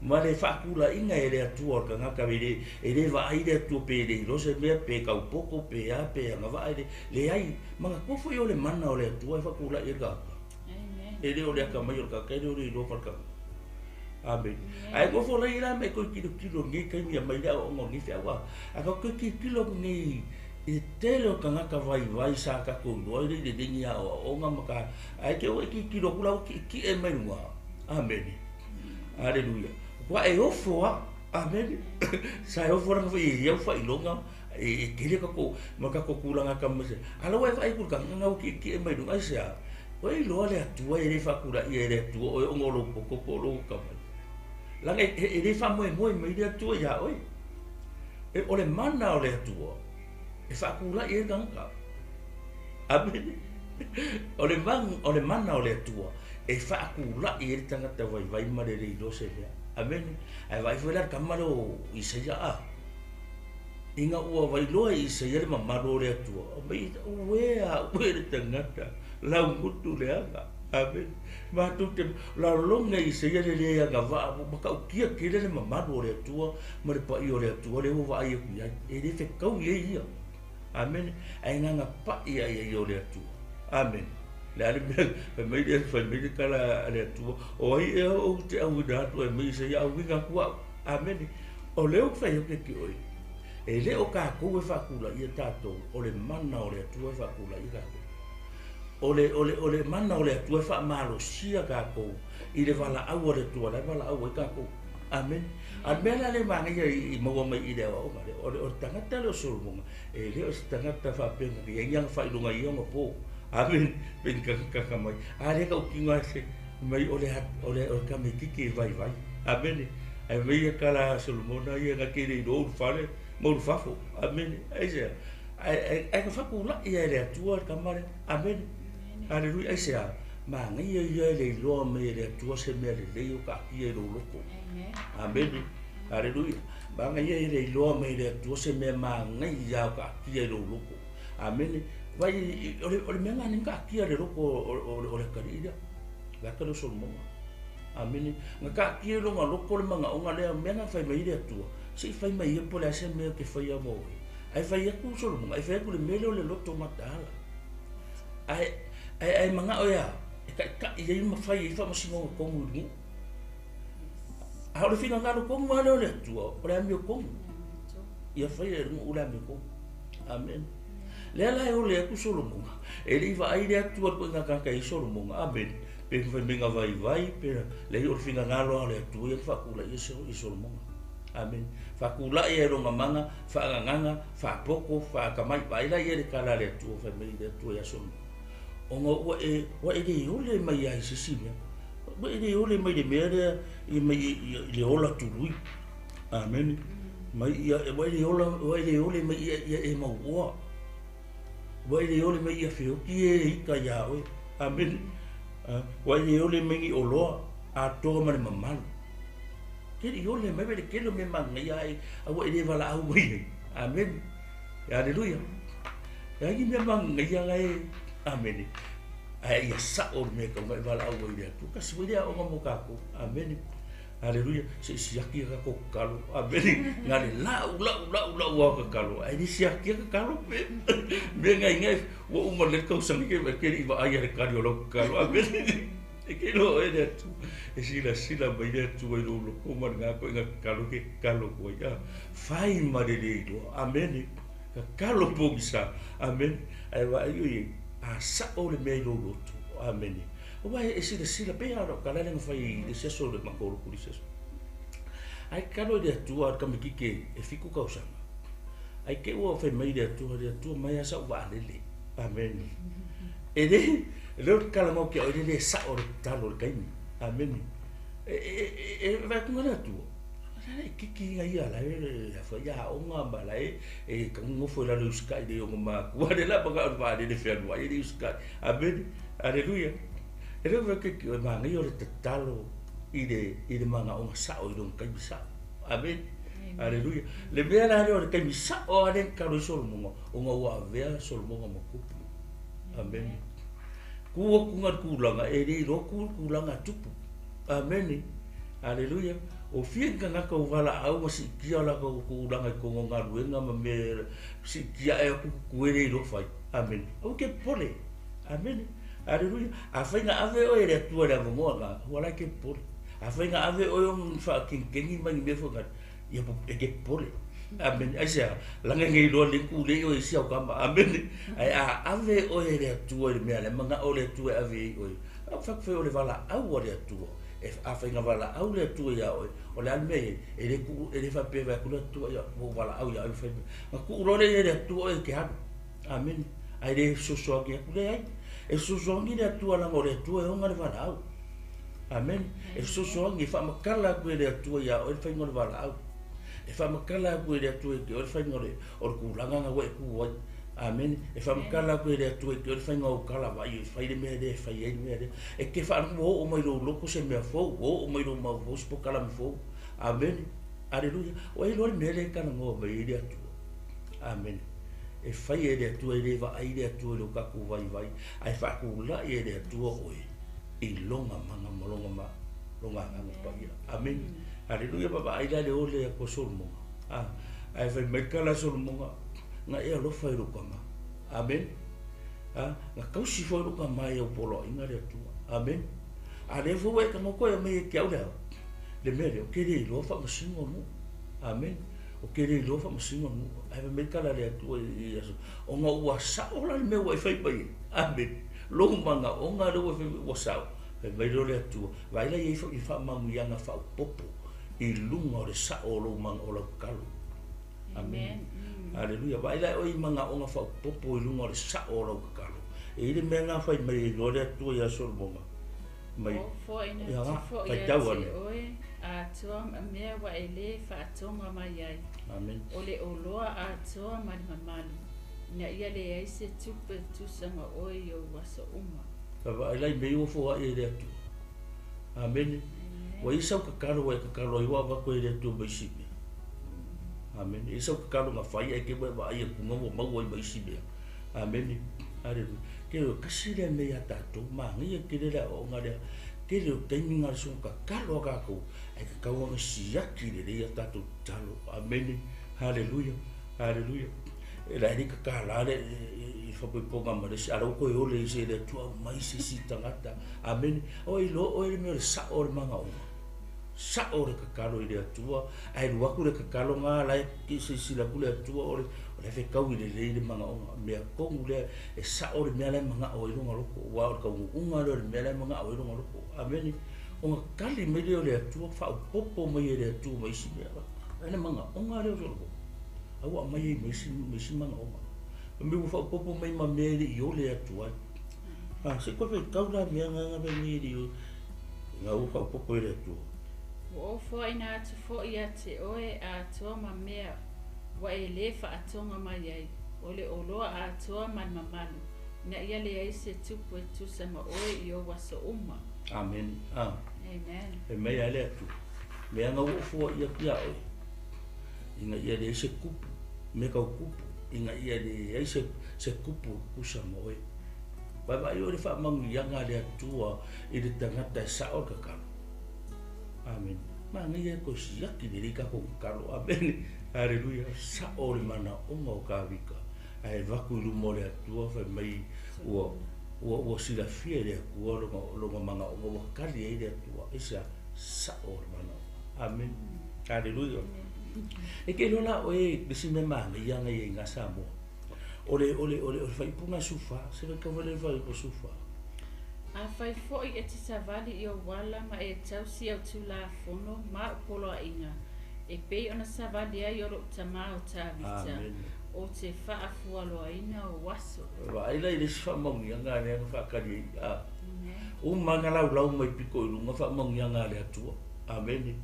Ma le faatulaiga e le Atua o le tagata e le vaai le Atua pe le iloa se mea, pe taupoto, pe a, pe agavaa, e leai. Manatua foi o le mana o le Atua e faatulai ai le tagata. E le o le atamai o le tagata, e le o le iloa faale-tagata. Amene. Ae nofo lai la ma e toe tilotilo i lenei taimi aumai le aoaoga o lenei feau a. A tatou toe tilotilo atu nei i le tele o tagata vaivai sa tatou iloa e le i lelei ni aoaoga ma ka ae te ua e tilotilo atu la ua tietie mai luga. Amene. Aleluia. Ua e ofo lava. Amene. Sa e ofo leaga foi e i ai au faailoga e tele tatou ma tatou tulaga taumate. A o la ua e vaai atu i le tagata lena ua tietie mai luga, aisea? Ua e iloa le Atua e le faatulaia e le Atua oe ona o lou poto po o lou atamai. Leaga e le faamoemoe mai le Atua iā oe. O le mana o le Atua e faatulai ai le tagata. Amene. O le o le mana o le Atua e faatulai ai le tagata vaivai ma le le iloa se mea. Amene. Ae vaai foi la i le tama lea o Isaia a. Ina ua vailoa e Isaia le mamalu o le Atua, mai uē a uē le tagata, laugutu leaga. Amene. Matou te lalologi e Isaia le le agavaa, ua matautia tele le mamalu o le Atua ma le paia o le Atua lea ua vaai atu i ai. E le fetaui ai ia. Amene. Ae gagapa'i ai ia o le Atua. Amene. Le a le mea, fai mai le, fai mai le tala a le Atua, o ai ea ou te auina atu ai mai Isaia, auina atu au. Amene. O lea ou te fai atu ia te oe, e le o tatou e faatulaia tatou, o le mana o le Atua e faatulaia tatou. O le, o le, o le mana o le Atua e faamalosia tatou i le valaau a le Atua, la e valaau ai tatou. Amene. A o le mea la lea e manaia i maua mai i le aoaoga lea, o le, o le tagata lea o Solomona, e le o se tagata faapea na i ai ni ana faailoga i ia ona po. Amene. Pe ni tagata mai. A lea tautino lava se, mai o le, o le, o le tamaititi e vaivai. Amene. Ae mai ia tala a Solomona ia na te le iloa ulufale ma ulufafo. Amene. Aisea? Ae, ae na faatulai lava e le Atua le tama lea. Amene. Aleluia. Aisea? Manaia ia e le iloa mai e le Atua se mea lelei o taatia i lou loto. Amene. Aleluia. Manaia ia e le iloa mai e le Atua se mea manaia o taatia i lou loto. Amene. Vai, o le, o le mea lena na taatia i le loto o le atalii lea. Le ata lea o Solomona. Amene. Na taatia i lona loto le manaoga lea, mea na fai mai ai le Atua, se i fai mai ia po o le a se mea ou te faia mo oe. Ae fai atu Solomona, e fai atu le mea lea o le loto mataala. Ae, ae, ae manao e a? E taʻitaʻi ai ma fai ai faamasinoga tonu i le nuu. A o le finagalo tonu lava lea o le Atua, o le amiotonu. Ia faia e le nuu le amiotonu. Amene. Lea la e ole atu Solomona, e le i vaai le Atua i le ituaiga tagata e i ai Solomona. Amene. Pe fai mai na vaivai, pe leai o le finagalo lava o le Atua ia na faatulaia i Solomona. Amene. Faatulai e lona mana, faagagaga, faapoto, faatamai. Vaai la ia i le tala a le Atua fai mai le Atua ia Solomona. Ona ua e, ua e le ole mai lava i se isi mea. Ua e le ole mai le mea lea i mai i le ola tului. Amene. Mai ia, ua e le ola, ua e le ole mai ia, ia e mauoa. Ua e le ole mai ia feoki e ika iā oe. Amene. Ua e le ole mai ni oloa atoa ma le mamalu. Ke le i ole mai ma le tele o mea manaia ae a ua e le valaau mai ai. Amene. Aleluia. E ai ni mea manaia la e amene. Ae ia sao le mea e tatau ona e valaau ai i le Atua. Tasi foi lea aoga mo tatou. Amene. Aleluia. Se i siaki a tatou tatalo. Amene. Na le lau, lau, lau, lau lava tatalo. Ae le siakia tatalo pe. Mea ngai ngai, ua uma nei le tausaga ke le i vaai i le kali o lau tatalo. Amene. E ke iloa oe e le Atua. E silasila mai le Atua i lou loko ma lena ituaiga tatalo e te tatalo atu ai. A, fai ma le le iloa. Amene. Tatalo pogisa. Amene. Ae vaai oe i ai, a sao le mea i lou loto. Amene. Aua e silasila, pei lava o lau tala lea na fai i le isi aso i le matou lotu i le isi aso. Ae tatalo i le Atua le tamaititi e 7 tausaga. Ae te i ua fai mai le Atua, le Atua mai lava sau vaalele. Amene. E le, e le o le talanoa ki a oe, e le sao le tatalo i le taimi. Amene. E, e, e, e vaai atu le Atua, e kiki ina ia la e fai aoga ma la e e nofo i lalo i usikai le ona matua le la maka o le vaalele fealuai e le usikai. Amene. Aleluia. E le o ke ki o manaia o le tatalo i le i le manaoga sao i lona taimi sao. Amene. Aleluia. Le mea la lea o le taimi sao lava lea na tatalo ai Solomoga, ona ua avea Solomoga ma tupu. Amene. Ku atu na le tulaga, e le iloa ku le tulaga a tupu. Amene. Aleluia. O fia ni tagata ua valaau ma siitia o latou tulaga i totonu o galuega ma mea siitia ae o atu tutu e le iloa fai. Amene. Aua e te popole. Amene. Aleluia. Afai na ave oe e le Atua i le avanoa lena, ua la e te popole. Afai na ave oe ona ni faakegikegi ma ni mea foi nale, ia e te popole. Amene. Aisea? Laga e nei iloa lelei tulei oe i isi au tama. Amene. Ae a ave oe e le Atua i le mea lea, manao le Atua e ave ai oe. A fai atu fai o le valaau a le Atua. E afai na valaau le Atua iā oe, o le a le mea e i ai? E le tuu, e le faapea e vaai atu le Atua, ia, ua ou valaau iā oe, fai mai. Na tuu loa lea i ai le Atua oe e te alu. Amene. Ae le fesoasoani atu, leai. E fesoasoani le Atua leaga o le Atua e ona le valaau. Amene. E fesoasoani, e faamatala atu e le Atua iā oe le faiga o le valaau. E faamatala atu e le Atua ia te oe le faiga o le, o le tulaga na ua e tu ai. Amene. E faamatala atu e le Atua ia te oe le faiga o ou tala vaai e fai le mea lea e fai ai le mea lea. E te faalogo ua oo mai lou loto se mea fou, ua oo mai lou mafaufau se polokalame fou. Amene. Aleluia. Ua e iloa le mea lea e talanoa mai ai le Atua. Amene. E fai e le Atua, e le vaai le Atua i lo tatou vaivai, ae faatulai e le Atua oe i lona mana ma lona ma lona agaga paia. Amene. Aleluia. Vaavaai la le ole atu a Solomoga. A, ae fai mai le tala a Solomoga, na e alofa i lou tama. Amene. A, na tausi foi lou tama i au poloaiga le Atua. Amene. A lea foi ua e tago atu e aumai ia te au le ao. Le mea lea, ou te le iloa faamasino nuu. Amene. Ou te le iloa faamasino nuu. Ae fai mai le tala a le Atua i aso, ona ua sao la le mea ua e fai mai ai. Amene. Lou manaoga lea ua e fai mai ua sao. Fai mai lea o le Atua, vaai la i ai foi faamanuiaga faaopoopo i luga o le sao o lou mana, o lau tatalo. Amene. Aleluia. Vaai la e oe i manaoga faaopoopo i luga o le sao o lau tatalo. E i ai le mea lena fai mai ai loa le Atua ia Solomoga. Mai. O foaina Ia, atu foi ia faitau te ane. oe, atoa ma mea ua e lē faatoga mai ai, Amene. o le oloa atoa ma le mamalu, ina ia leai se tupe tusa ma oe i ou aso uma. Vaavaai la i mea ua foai ai le Atua. Amene. Ua i ai sau tatalo ua e tatalo ai ua avatu ai e le Atua ma isi mea. Amene. E i ai sau tatalo na fai ae te ua e vaai atu na ua maua ai ma isi mea. Amene. Aleluia. Tele o tasi lea mea ia tatou, manaia tele le aoaoga lea. Tele o taimi na o le soona tatalo a tatou, ae tatau ona siaki lelei a tatou tatalo. Amene. Haleluia. Haleluia. E la e le tatala le i fapoipoga ma le isi, a la ua toe ole i se le Atua aumai se isi tagata. Amene. O e iloa oe le mea o le sao o le manaoga. Sao le tatalo i le Atua, ae alu atu le tatalo na la e silasila atu le Atua o le o le fetaui lelei le manaoga. Mea tonu lea e sao le mea la e manao ai lona loto, aua o le taunuuga lea o le mea la e manao ai lona loto. Amene. Ona tali mai lea o le Atua, faaopoopo mai e le Atua ma isi mea. Ai le manaoga lea o Solomona. A ua aumai ai ma isi, ma isi manaoga. Fai mai ua faaopoopo mai ma mea e le i ole atu ai. A, se i toe faitau la mea na na fai mai e le i ole. Na ua faaopoopo e le Atua. Ua ou foaina atu foi ia te oe atoa ma mea ua e lē faatoga mai ai, o le oloa atoa ma le mamalu, ina ia leai se tupu e tusa ma oe i ou aso uma. Amene. A. Amen. Fai mai a le Atua, mea na ua ou foai atu iā oe, ina ia leai se kupu, mea tau kupu, ina ia leai se, se kupu e tusa ma oe. Vaavaai oe i le faamanuiaga a le Atua i le tagata e sao le tatalo. Amene. Manaia e toe siaki lelei tatou tatalo. Amene. Aleluia. Sao le manaoga o Tavita. Ae avatu i luma o le Atua fai mai ua Ua silafia e le Atua lona manaoga ua tali ai le Atua i se sa'o o le manaoga. Amene. Aleluia. E te iloa la oe le isi mea manaia na i ai i Samoa. O le o le o le o le faaipuga 14, se vaitau foi lea i le faaipuga 14. Afai foi e te savali i ou ala ma e tausi au Tulafono ma au poloaiga, e pei ona savali ai o lou tamā o Tavita, ou te faafualoaina ou aso. Vaai la i le isi faamanuiaga lea na faatali ai. A uma na laulau mai pito i luga faamanuiaga a le Atua. Amene.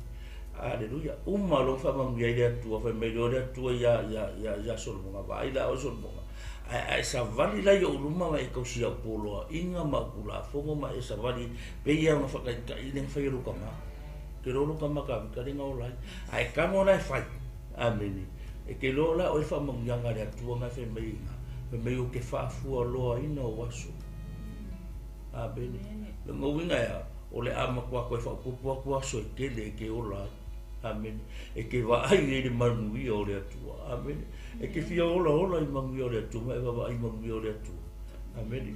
Aleluia. Uma loa faamanuia ai le Atua, fai mai loa le Atua ia Solomona, vaai la oe Solomona, ae a e savali la i ou luma ma e tausi au poloaiga ma au tulafono ma e savali pei lava ona faataitai le na fai e lou tama. Te iloa lou tama Tavita le na ola ai. Ae tago la e fai. Amene. E te iloa la oe le faamanuiaga a le Atua na e fai mai ai i ina, fai mai ou te faafualoaina ou aso. Amene. Lona uiga e a? O le a matua toe faaopoopo atu aso e tele e te ola ai. Amene. E te vaai ai i le manuia o le Atua. Amene. E te fia olaola i manuia o le Atua ma e vaavaai i manuia o le Atua. Amene.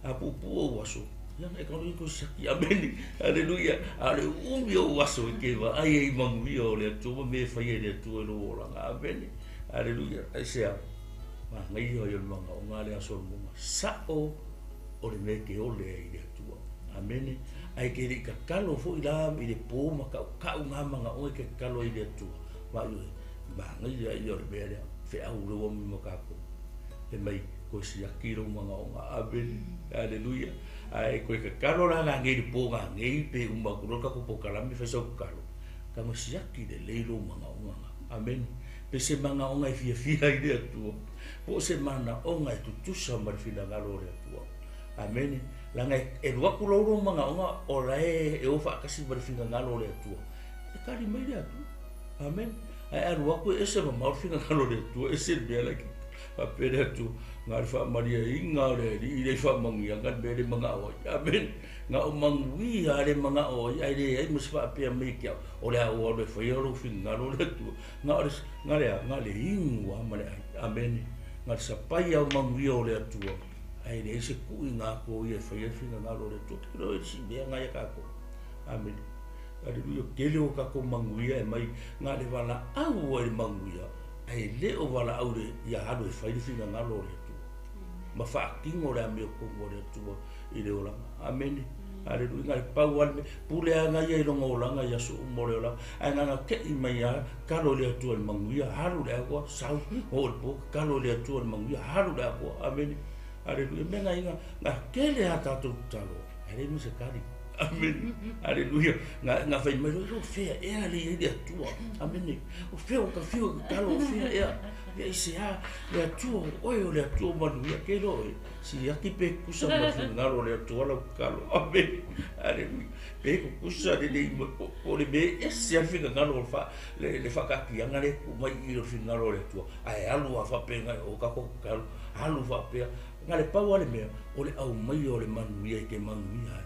A puupuu ou aso, ia e talu ai toe siaki. Amene. Aleluia. A o le umi o ou aso e te vaai ai i manuia o le Atua ma mea e faia e le Atua i lou olaga. Amene. Aleluia. Aisea? Manaia ia o le manaoga a le aso o le muga. Sa'o o le mea e te ole ai i le Atua. Amene. Ae e te le i tatalo foi la i le pō ma taʻutaʻu na manaoga e te tatalo ai i le Atua. Vaai oe, manaia ia o le mea lea, feau lea ua aumai ma tatou. Fai mai, toe siaki lou manaoga. Amene. Aleluia. Ae toe tatalo la nanei i le pō nanei pe uma atu loa le tatou polokalame fai sau tatalo. Tago siaki lelei lou manaoga na. Amene. Pe se manaoga e fiafia ai le Atua, po o se manaoga e tutusa ma le finagalo o le Atua. Amene. Leaga e alu atu lou lou manaoga o la e o faatasi ma le finagalo o le Atua. E tali mai le Atua. Amene. Ae alu atu e ese mamao le finagalo o le Atua, ese le mea la e faapea le Atua, na o le faamaliaina o le Alii lea i faamanuiaga le mea le manao ai. Amene. Na o manuia lava le manao ai, ae leai ma se faapea mai ia te au, o le a ou alu e faia lou finagalo le Atua. Na o le, na le a? Na o le inu lava ma le ai. Amene. Na o le sapai lava o manuia o le Atua, ae leai se tuuina atu o ia e faia le finagalo o le Atua. Ou te iloa e le isi mea lena ia tatou. Amene. Aleluia. Tele o tatou manuia e aumai, na o le valaau lava i le manuia, ae le o valaau i le, ia alu e fai le finagalo o le Atua. Ma faatino le amiotonu a le Atua i le olaga. Amene. Aleluia. Na o le pau lava le mea, pule lava na ia i lona olaga i aso uma o le olaga. Ae na ona tei mai lava, tatalo i le Atua i le manuia, alu i le atoa, sau, oo i le po, tatalo i le Atua i le manuia, alu i le atoa. Amene. Aleluia. Mea na ia, na tele lava tatou tatalo, ae leai ma se tali. Amene. Aleluia. Na, na fai mai loa, o fea ea le i ai le Atua. Amene. O fea ua ta fiu e tatalo, o fea ea. Ia i se a, le Atua, o oe o le Atua manuia, ke iloa oe. Siaki pe tutusa ma le finagalo o le Atua lau tatalo. Amene. Aleluia. Pe tutusa lelei ma po o le mea e ese lava le finagalo o le fa, le, le faataatiaga lea e tuu mai i i le finagalo o le Atua. Ae alu lava faapea nai o tatou tatalo, alu faapea. Na o le pau lava le mea, o le aumaia o le manuia e te manuia ai.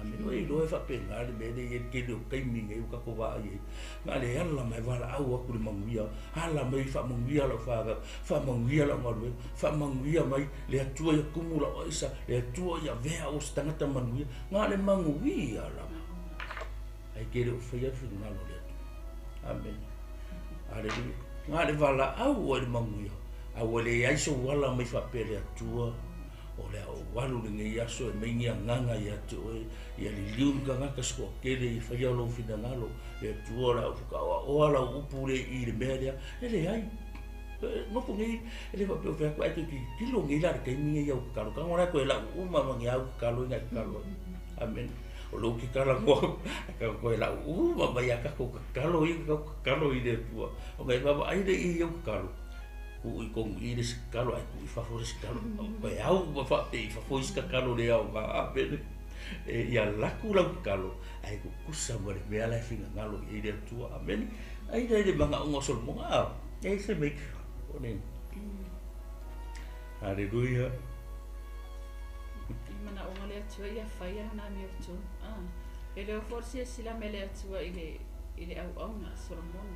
Amene. Ua iloa e faapena le mea lea e i ai le tele o taimi nei ua tatou vaai ai. Na o le ala mai valaau atu le manuia, ala mai faamanuia lau fanau, faamanuia lau galuega, faamanuia mai le Atua ia tumu lau aisa, le Atua ia avea au o se tagata manuia. Na o le manuia lava. Ae te le o faia le finagalo o le Atua. Amene. Aleluia. Na o le valaau ai le manuia, a ua leai sou ala mai faapea le Atua, o le a ou alu lenei aso e mai ni agaga ia te oe, ia liliu ni tagata se toatele ia faia lou finagalo, le Atua o le a ou whakaoaoa lau upu le i le mea lea. E leai. Nofo nei, e le faapea o fai atu, ae toe tilotilo nei la i le taimi nei i au tatalo. Tago la toe lau uma ma ni au tatalo ina e tatalo ai. Amene. O lea ou te talanoa atu, ae tago toe lau uma mai a tatou tatalo ia na tatou tatalo i le Atua. Ona e vaavaai lea i au tatalo, tuu i totonu i i le isi tatalo ae tuu i fafo le isi tatalo. Toe au uma faapea i fafo isi tatalo le aoga. Amene. E, ia alu atu lau tatalo, ae tutusa ma le mea la e finagalo i ai le Atua. Amene. Ai lea i le manaoga o Solomona, a, e se mea o le. Haleluia. I manaoga le Atua ia fai lana amiotonu. Ah, e le o foi le silasila mai le Atua i le i le auauna a Solomona.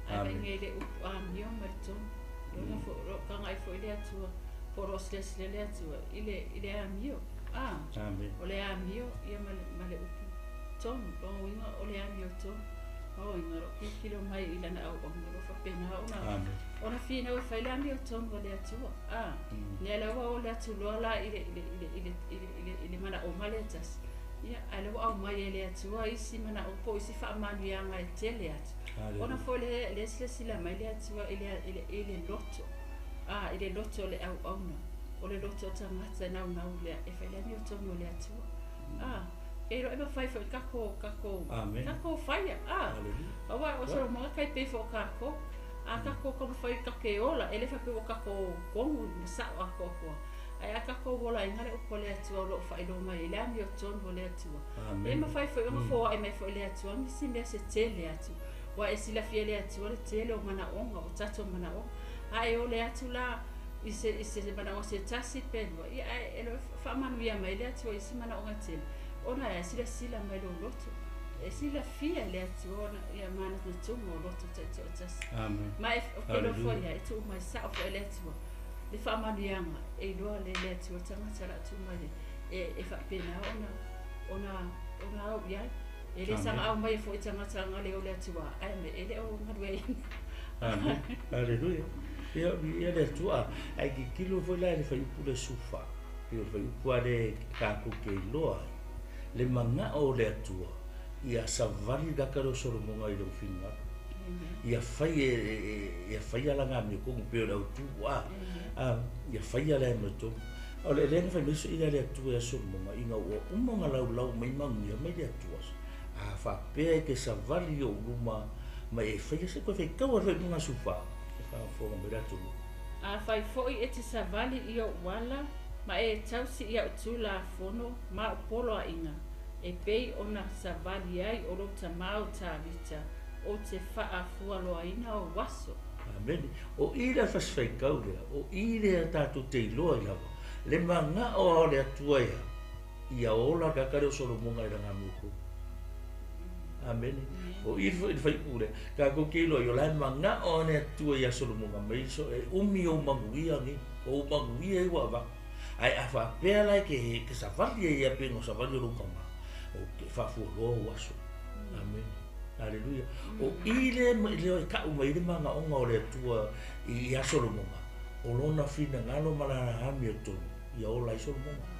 Ae vaai i le upu amio ma le tonu. Lona foi, o lo o tagai foi le Atua. Po o lo o silasila le Atua i le, i le amio. A, Amen. o le amio ia ma le, ma le upu tonu. Lona uiga o le amio tonu. Lona uiga o lo o tilotilo mai i lana auauna o lo o faapena ona, Amen. ona finau e fai le amiotonu a le Atua. A, lea la ua ole atu loa la i le, i le, i le, i le, i le, i le, i le manaoga lea e tasi. Ia, ae lea ua aumai e le Atua isi manao po o isi faamanuiaga e tele atu. Ona Hallelujah. foi lea, lea silasila mai le Atua i le, i le, i le loto. A, i le loto o le auauna. O le loto o tagata e naunau lea e fai le amiotonu a le Atua. A, e iloa e mafai foi kako, kako, Amen. kako faia. A, Hallelujah. aua o Solomona kai pei foi o kākou. A kākou taumafai ka ke ola, e le faapea ua kākou kogu ma sa'o atoatoa. Ae a kākou olaina le upu a le Atua o lo o faailoa mai ai le amiotonu o le Atua. E Amen. mafai foi ona foa'i mai foi le Atua nisi mea se tele atu. Ua e silafia e le Atua le tele o manaoga, o tatou manaoga. A e ole atu la i se, i se manaoga se tasi pe lua, ia ae e le o faamanuia mai le Atua i isi manaoga tele, ona e silasila mai lou loto. E silafia e le Atua ona ia manatunatuga o loto taitoatasi. Amen. Ma e o ke iloa foi Hallelujah. ia e tuu mai sa'o foi e le Atua le faamanuiaga e iloa le le Atua tagata la tuu mai e e faapena ona ona ona au i ai. E le saga Amen. au mai foi tagata aga le o le Atua ae me e le o galueaiina. Amen. Hallelujah. Ia, ia le Atua. Ae tilotilo foi la i le fuaiupu le 14. Ia o le fuaiupu lava lea tatou te iloa ai. Le manao o le Atua, ia savali le tagata lea o Solomoga i lou finagalo. Amen. Ia fai e, ia faia lana amiotonu pei o le autu a. Amen. Ia faia le amiotonu. O le lea na fai mai soila le Atua ia Solomoga ina ua uma ona laulau mai manuia mai le Atua. A faapea e te savali i ou luma ma e faia se koe faitau a le fuaiupu 14. E faafofoga mai le atunuu. Afai foi e te savali i ou ala ma e tausi i a'u Tulafono ma a'u poloaiga, e pei ona savali ai o lou tamā o Tavita, ou te faafualoaina ou aso. Amene. O i le fasi faitau lea, o i lea tatou te iloa ai lava, le manao o le Atua ia, ia ola le tagata lea o Solomoga i lana amiotonu. Amene. O i foi le fuaiupu lea, tatou te iloa ai, o la e manao le Atua ia Solomoga mai so e umi ou manuia nei, o ou manuia ai ua avatu. Ae a faapea la e ke, ke savali ai ia pei ona savali o lou tamā, o ke faafualoa ou aso. Amene. Haleluia. O i le lea e ta'u mai ai le manaoga o le Atua i ia Solomoga, o lona finagalo ma lana amiotonu, ia ola ai Solomoga.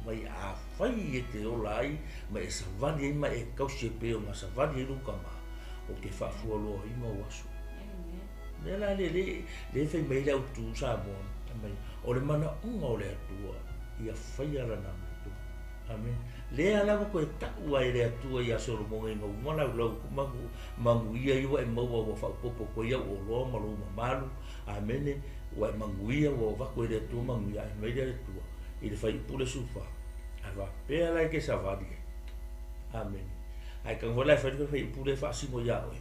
Mai afai e te ola ai, ma e savali ai ma e tausi e pei ona savali ai lou tamā, o ke faafualoaina ou aso. Amen. Lea la le le le fai mai le autu Samoa, mai o le manaoga o le Atua ia faia lana amiotonu. Amen. Lea lava koe ta'u ai le Atua ia Solomoga ina uma laulau magu manuia ia ua e maua ua faaopoopo koe ia oloa ma lou mamalu. Amene. Ua e manuia ua avatu e le Atua manuia ae mai le Atua i le fuaiupu le 14. Ae faapea la e ke savali ai. Amene. Ae tago foi la e fai le fuaiupu lea e faasino iā oe.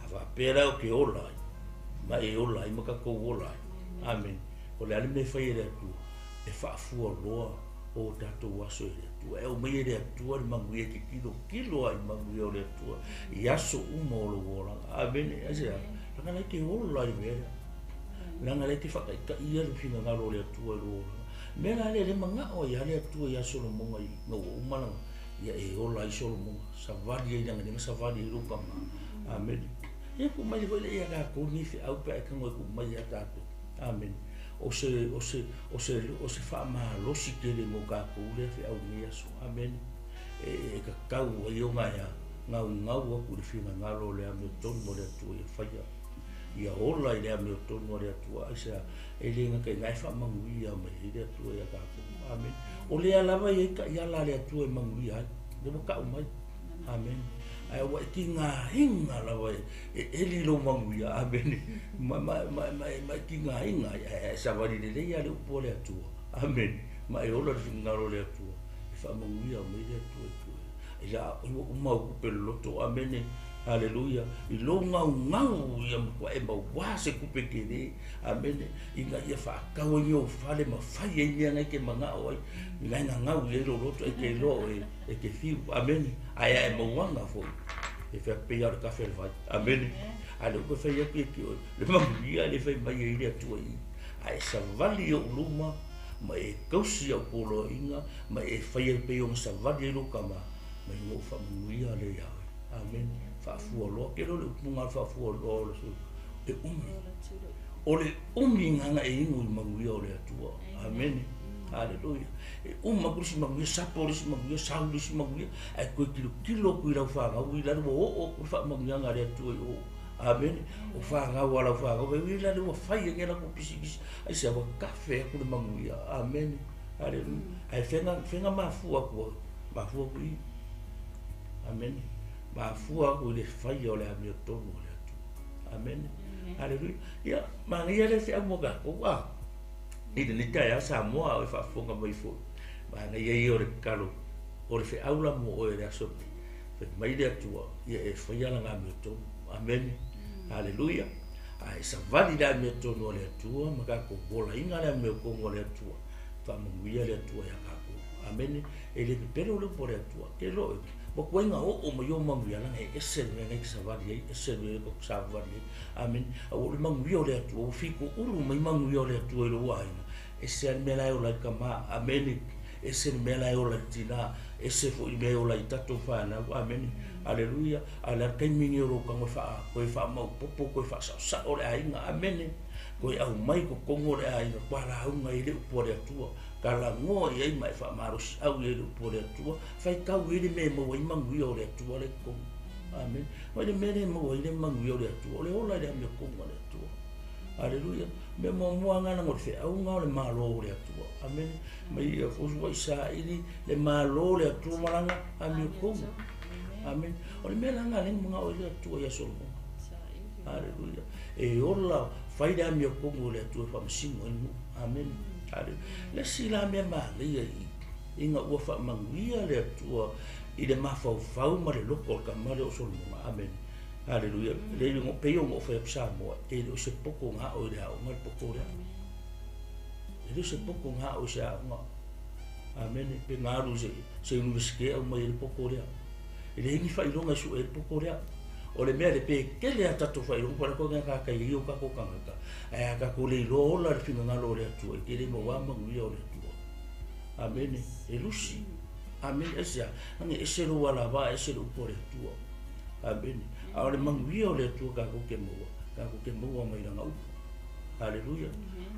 A faapea la o ke ola ai, ma e ola ai ma tatou ola ai. Amene. O le a le mea e fai e le Atua, e faafualoa o tatou aso e le Atua. E aumai e le Atua le manuia e tilotilo ai i manuia o le Atua i aso uma o lou olaga. Amene. Aisea? Leaga la e te ola i le mea lea. Leaga la e te faataitaia le finagalo o le Atua i lou olaga. Mea la lea le manao ai lava le Atua ia Solomoga ina ua uma lana, ia e ola ai Solomoga. Savali ai leaga lea na savali ai lou tamā. Amene. Ia tuu mai foi lea ia tatou ni feau pe a e tago e tuu mai ia tatou. Amene. O se, o se, o se, o se faamalosi tele mo tatou lea feau i lenei aso. Amene. E, e tatau ai ona e gaugau atu i le finagalo o le amiotonu a le Atua ia faia. Ia ola i le amiotonu a le Atua, aisea e le gata i ina e faamanuia mai ai le Atua ia tatou. Amene. O lea lava e i ai taiala a le Atua e manuia ai. Lea ua ta'u mai. Amene. Ae ua e tigaina lava e, e eli lou manuia. Amene. Ma, ma, ma, ma, ma e tigaina ai, ae e savali lelei lava le upu a le Atua. Amene. Ma e ola le finagalo o le Atua. E faamanuia mai le Atua i tua. I la ua uma au tupe loloto. Amene. Haleluia. I lou gaugau ia matua e mauā se tupe tele. Amene. Ina ia faatau ai ni ou fale ma fai ai mea na e te manao ai. Ina e gagau i ai lou loto e te iloa oe e te fiu. Amene. Ae a e mauaga foi, e fai atu pei lava o le kafe a le vai. Amene. Ae o lea ua toe fai atu ia te oe, le manuia lea e fai mai ai le Atua i i. Ae savali i ou luma, ma e tausi i au poloaiga, ma e faia e pei ona savali ai lou tama, ma ina ua faamanuia lea ia oe. Amene. Faafualoa. Ke loa le upuga o le faafualoa o le e umi. O le umi gana e inu i manuia o le Atua. Amene. Haleluia. E uma atu le isi manuia, sapo le isi manuia, sau le isi manuia, ae toe tilotilo atu i lau fanau, i lalo ua oo atu le faamanuiaga a le Atua i o. Amene. O fanau a lau fanau, e ui la le ua fai e latou pisinisi, aisea ua tafe atu le manuia. Amene. Haleluia. Ae fega, fega mafua atu ai, mafua atu i. Amene. Mafua atu i le faia o le amiotonu a le Atua. Amene. Haleluia. Ia, manaia le feau mo tatou. Ah, i lenei taeao Samoa a o e faafofoga mai foi. Manaia ia o le tatalo o le feau la mo oe i le aso lenei. Fai mai le Atua, ia e faia lana amiotonu. Amene. Haleluia. A e savali le amiotonu a le Atua ma tatou olaina le amiotonu a le Atua, faamanuia le Atua ia tatou. Amene. E le pepelo le upu a le Atua. Ke loa oe, ua tuai na oo mai ou manuia laga e ese le mea na e te savali ai, ese le mea e te savavali ai. Amene. A ua o le manuia o le Atua, ua fitoulu mai manuia o le Atua i lou aiga, ese lava le mea la e ola ai tama. Amene. Ese le mea la e ola ai tina, ese foi le mea e ola ai tatou fanau. Amene. Aleluia. A o le a le taimi lenei o lou tago e faa, toe faamaopoopo, toe faasaosao le aiga. Amene. Toe aumai i totonu o le aiga, ua lauga ai le upu a le Atua. Talanoa i ai ma e faamalosiau i ai le upu a le Atua. Faitau i ai le mea e maua ai manuia o le Atua lea i totonu. Amene. Ma i le mea lea e maua ai le manuia o le Atua, o le ola i le amiotonu a le Atua. Aleluia. Mea muamua lava lena o le feauga o le Malo o le Atua. Amene. Mai ia fosu ai saili le Malo o le Atua ma lana amiotonu. Amene. O le mea la lena lea na manao ai le Atua ia Solomona. Aleluia. E ola fai le amiotonu o le Atua e faamasino ai nuu. Amene. Aleluia. Le isi la mea manaia i i, ina ua faamanuia le Atua i le mafaufau ma le loto o le tama lea o Solomona. Amene. Aleluia. Le pei ona ou fai atu Samoa, e le o se poto gao i le aoga le poto lea. E le o se poto gao i se aoga. Amene. Pe galu i se universite aumai ai le poto lea. E leai ni faailoga e sue ai le poto lea. O le mea le pe tele a tatou faailoga, po o le a koe ka kai ai o tatou tagata, ae a tatou le iloa ola le finagalo o le Atua, e tele maua manuia o le Atua. Amene. E lusi. Amene. Aisea? Lagi e ese lou alavaa, ese le upu a le Atua. Amene. A o le manuia o le Atua tatou te maua, tatou te maua mai lana upu. Aleluia.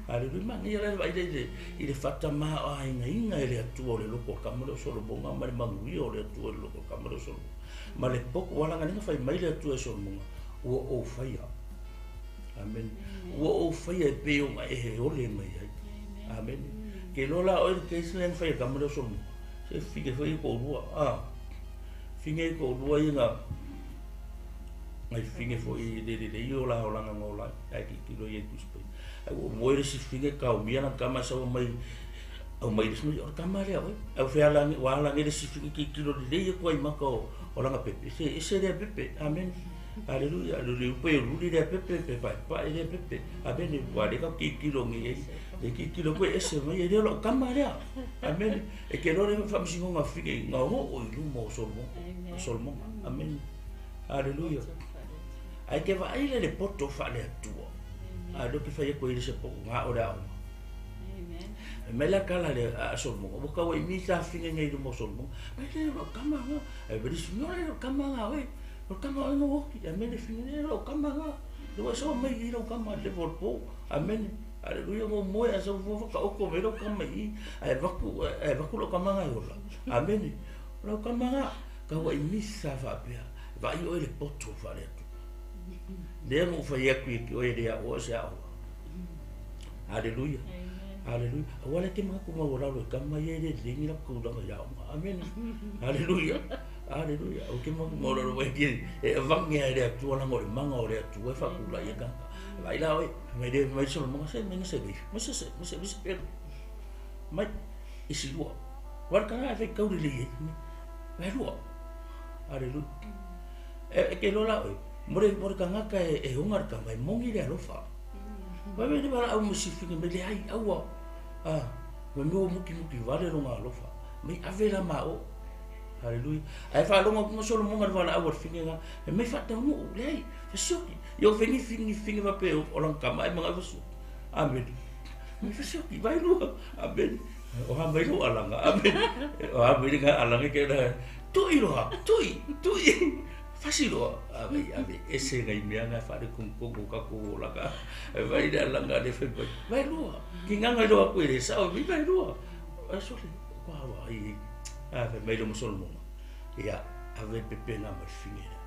Aleluia. Manaia la le vaai lea i le faatamaoaigaina e le Atua o le loto o le tama lea o Solomona ma le manuia o le Atua i le loto o le tama lea o Solomona. Ma le poto, ua laga lea na fai mai le Atua e Solomona, ua ou faia. Amene. Ua ou faia e pei ona e ole mai ai. Amene. Ke loa la oe le case lea na fai e le tama lea o Solomona. Se fige foi e toalua. Ah. Fige e toalua ia na nai fige foi le lelei o la olaga na ola ai. Ae tilotilo ia i Tusi Paia. Ai ua moe le isi fige kaomia lana tama e sau aumai aumai le isi o le tama lea oe. Ai ua fea ala ua ala nei le isi fige tilotilo lelei atu ai i maka o lana pepe. Se ese lea pepe. Amene. Aleluia. Le le upe luli lea pepe pe paepae lea pepe. Amene. Ua le ka tilotilo nei ai. Le tilotilo koe ese mai e lea o lau tama lea. Amene. E ke loa le faamasinoga fige na oo i luma o Solomona. Solomona. Amene. Aleluia. Ae ke vaai le le poto faale-Atua. A lea ou te fai atu ai le se poto gā o le aoga. Fai mai la tala le a Solomona, ua tau ai mi ta fige nei i luma o Solomona. Mai le lau tama ngā. Ai veli si le lau tama ngā oe. O le tama oe no oki. Amene fige le lau tama ngā. Le ua sau mai i lau tama le vol po. Amene. Aleluia mo moe a sau fua whakaoko mai lau tama i. Ae vaku, ae vaku lau tama ngā i ola. Amene. Lau tama ngā. Kau ai misa faapea, vaai oe le poto faale-Atua. Lea na ou fai atu ia ki oe e le aʻoa o se aʻoga. Aleluia. Aleluia. Aua le te manatu maualalo e tama ia e le lelei ni latou tulaga i aoga. Amene. Aleluia. Aleluia. Aua te manatu maualalo mai ke e avange ai le Atua langa o le maga o le Atua e faatulai e tagata. Vaai la oe, mai le mai Solomona se mai na se vei. Mai se se mai se mai se pelu. Mai isi lua. Wa le tagata e faitau lelei ai. Mai lua. Aleluia. E ke loa la oe, mo le, mo le tagata e, e oga le tama, e moni le alofa. Mai me le valaau ma si fine mai leai, aua. Ah, mai me ua mukimuki vale lona alofa. Mai ave la ma o. Aleluia. Ae faalogo atu ma Solomona le valaau a le fine na, e mai faataunuu, leai, fesioki. Ia o fengi fini fine faapea o lana tama e manao fesioki. Amene. Me fesioki vai lua. Amen. O ha mai lo alanga. Amen. O ha mai nga alanga ke na tui loa, tui, tui. Fasi loa. Ave, ave, ese ngai mea nga whare kung kongo ka ko laka. Vai le alanga le whai mai. Vai lua. Ki nganga loa koe le sao, mi vai lua. A sole, ko hawa ai. Ave mai lo Solomon. Ia, ave pepe ngā mai fingera.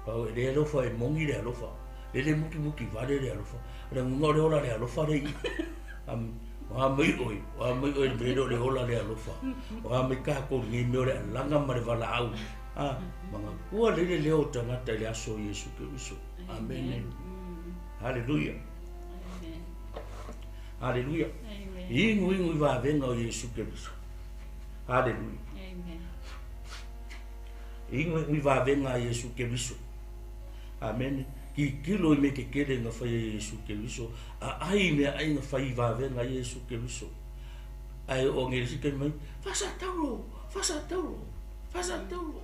Pau e le alofa e mongi le alofa. Le le muki muki vale le alofa. Le ngunga o le ola le alofa le i. O ha mai oi, o ha mai oi le le ola le alofa. O ha mai ka ko ngi me o le alanga ma le vala au. Ah, manga kua le le leo tangata le aso Yesu Kristo. Amen. Hallelujah. Amen. Hallelujah. Amen. Ingu ingu i vavenga o Yesu Kristo. Hallelujah. Amen. Ingu ingu i vavenga a Yesu Kristo. Amen. Ki kilo i me ke kele nga whai a Yesu Kristo. A ai mea ai nga whai i vavenga a Yesu Kristo. Ai o ngeri si kei mai, whasa tauro, whasa tauro, whasa tauro.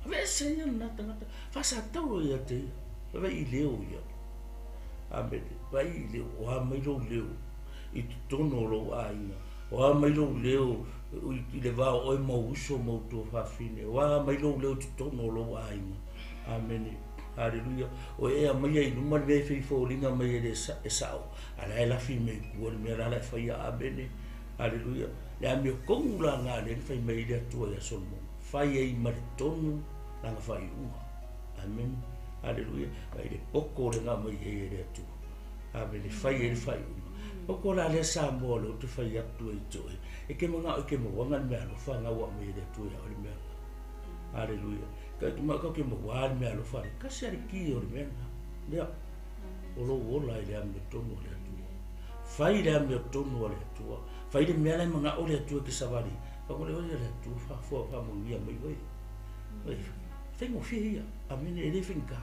Ave se ia na tangata, whasa tauro ia te ia. Vai i leo ia. Amen. Vai i leo, o ha mai lou leo. I te tono o lou āinga. O ha mai lou leo i le vao oe mau uso mau tua whawhine. O ha mai lou leo te tono o lou āinga. Amen. Hallelujah. O ea mai ai luma le mea e feifōlinga mai e le e sao. Ala e lafi me kua le mea lala e whaia. Amen. Hallelujah. Le a mea kongu la ngā le whai mai le atua ia Solomon. Whai ei mare tonu langa whai unga. Amen. Hallelujah. Vai le poko le ngā mai e le atua. Amen. Whai e le whai unga. Poko la le sa moa le utu whai atu e toe. E ke manga o ke mawanga le mea alofa ngā ua mai e le atua ia o le mea. Hallelujah. Ka tu maka ke mawa le mea alofa le. Kasi ale ki o le mea ngā. Lea. O lo ola i le ame tonu o le atua. Whai le ame tonu o le atua. Whai le mea lai manga o le atua ke sawari. Whakole o le atua whafua whamungia mai wai. Whaingo whia ia. Amen. E le whenka.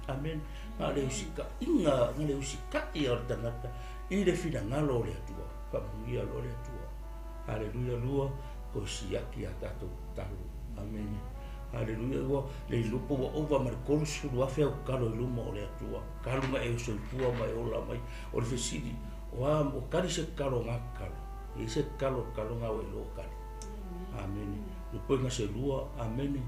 Amen. Ngā le usika inga, ngā le usika ia o le tangata. I le whina ngalo o le atua. Whamungia lo le atua. Hallelujah lua. Ko siaki a tātou talo. Amen. Hallelujah. Ua le lupo wa ova ma le 30 afe au kalo i luma o le atua. Kalunga e soifua mai ola mai. O le fesili. O a o kari se kalo ngā kalo. E se kalo kalo ngā wa ilo kali. Amen. Lupo inga se lua. Amen.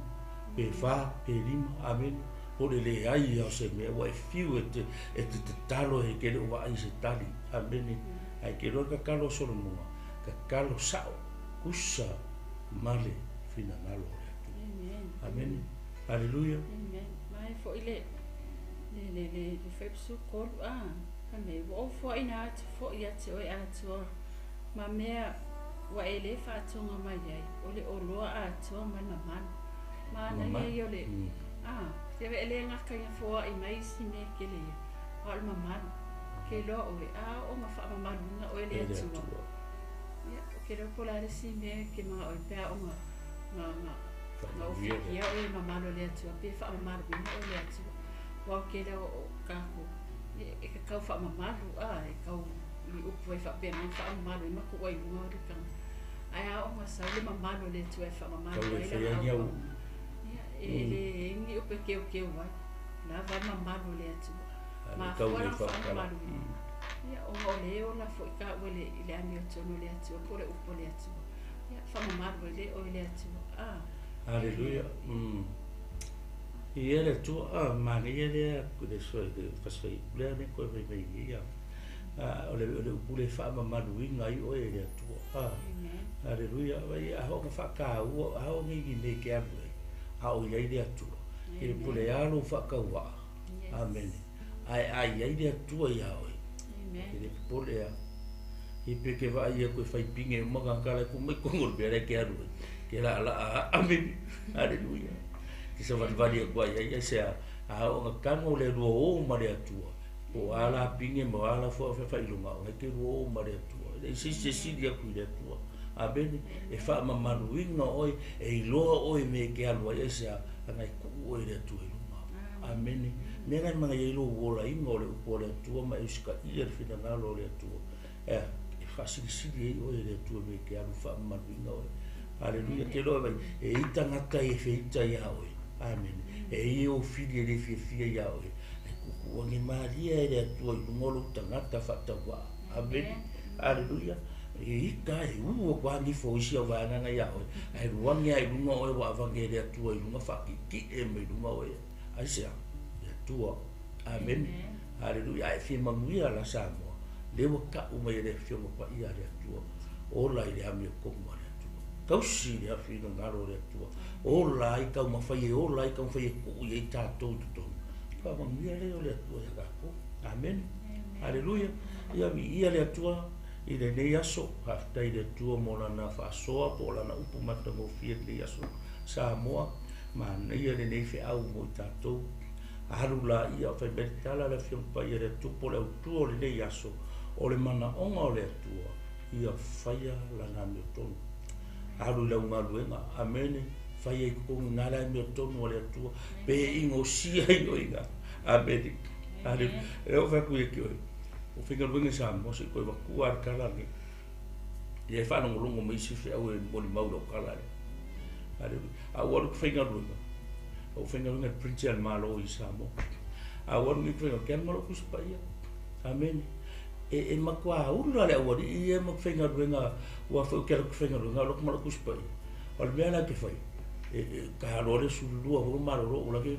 Pe wha, pe lima. Amen. O le le ai o se mea ua e fiu e te te talo e ke le ua ai se tali. Amen. Ai ke loa ka kalo Solomonga. Ka kalo sao. Kusa male whina ngalo o le atua. Amen. Amen. Hallelujah. Amen. Mai foi le le le le whaipusu kolu a. Ame wa o fo ina atu fo ia te oe atua. Ma mea wa e le whaatonga mai ai. O le oloa atua mai mamalu. Ma na ia o le te ve le ngaka ia foa i mai si me ke le ia. O le mamalu. Ke loa oe a o nga wha mamalu nga oe le atua. Ia, ke loa pola le si me ke mga oe pea o nga nga nga ufikia oe mamalu le atua. Pe wha mamalu ina oe le atua. Wau ke leo o kako. E ka kau wha mamalu a e kau i upu e wha pea nga wha mamalu e maku oi lunga o le kanga. Ai a o nga sau le mamalu le atua e wha mamalu Kau e ai whai la ai au. au. Ia, e le ngi upe keu keu ai. La va mamalu le atua. Ma Kau fua le la wha whakala. mamalu. Ia, o nga o le o la fo i ka ue le i le ami o tono le atua, po le upo le atua. Ia, wha mamalu e le o i le atua. Ah. Hallelujah. Ia le atua, a mana ia lea le soi le fasai lea ne koe mai mai ia. O le upu le whaamamaluinga i oe le atua. Amen. Hallelujah. Vai a hoka whakaua, a ho ngi nei ke alu ai. A o ia i le atua. Ke le pule alo whakaua. Yes. Amen. Ai ai ai le atua ia oe. Amen. Ke le pole a. I pe ke vai ia koe whai pinge o maka kala ku mai kongo le pere ke alu ai. Ke la la amen. Hallelujah. Ke sa wali wali aku ai ai se a o nga kango le rua o ma le atua. O ala pinge mo ala fo fa fa ilunga o ke rua o ma le atua. Le si si si dia ku le atua. Amen. E fa mamaluinga oi e iloa oi me ke alu ai se a ngai ku oi le atua ilunga. Amen. Me ngai manga ia ilo wola inga o le upo le atua ma e usika ia le whina ngalo o le atua. E whasilisili ei oi le atua me ke alu wha mamaluinga oi. Hallelujah. Te loa vai, e ita ngata e whiita ia oi. Amen. E i o whiri e le whiawhia ia oi. E kuku wangi maria e le atua i lunga o lo tangata whatawa. Amen. Aleluia. E ita e u atu lava nifo o isi au vaega na iā oe, ae alu ane lava i luga oe ua avane e le Atua i luga faatietie mai luga oe. Aisea? Le Atua. Amene. Aleluia. A e fia manuia la Samoa, lea ua tau mai e le Afioga Paia a le Atua, ola i le amiotonu a le Atua. Tausi le finagalo o le Atua. Ola ai taumafai e ola ai taumafai e tuu i ai tatou i totonu. Faamanuia lea o le Atua ia tatou. Amene. Aleluia. Ia viia le Atua i lenei aso. Faafetai i le Atua mo Lana faasoa po o Lana upu matagofie i lenei aso. Samoa, manaia lenei feau mo i tatou. Alu laia, fai mai le tala a le Afioga Paia i le Atua po o le autu o lenei aso, o le manaoga o le Atua, ia faia Lana amiotonu. Alu i lau galuega, amene, faia i totonu i ina le amiotonu a le Atua, pe inosia ai oe i ina. Amene. Aleluia. E oo fai atu ia te oe, o faigaluega i Samoa, se i toe avatua lava le tala lenei. Ia e faalogologo mai isi feau e molimau i lau tala lea. Aleluia. A ua alu i faigaluega, ou faigaluega i le printer a le Malo i Samoa. A ua alu nei faigaluega, ke alu ma lou Tusi Paia. Amene. E, e matua ula le aualii ia ma faigaluega, ua foi ou te alu atu faigaluega, alu atu ma lou Tusi Paia. O le mea la ke fai, e, e, ka aloa le sululua foi malolo o lage,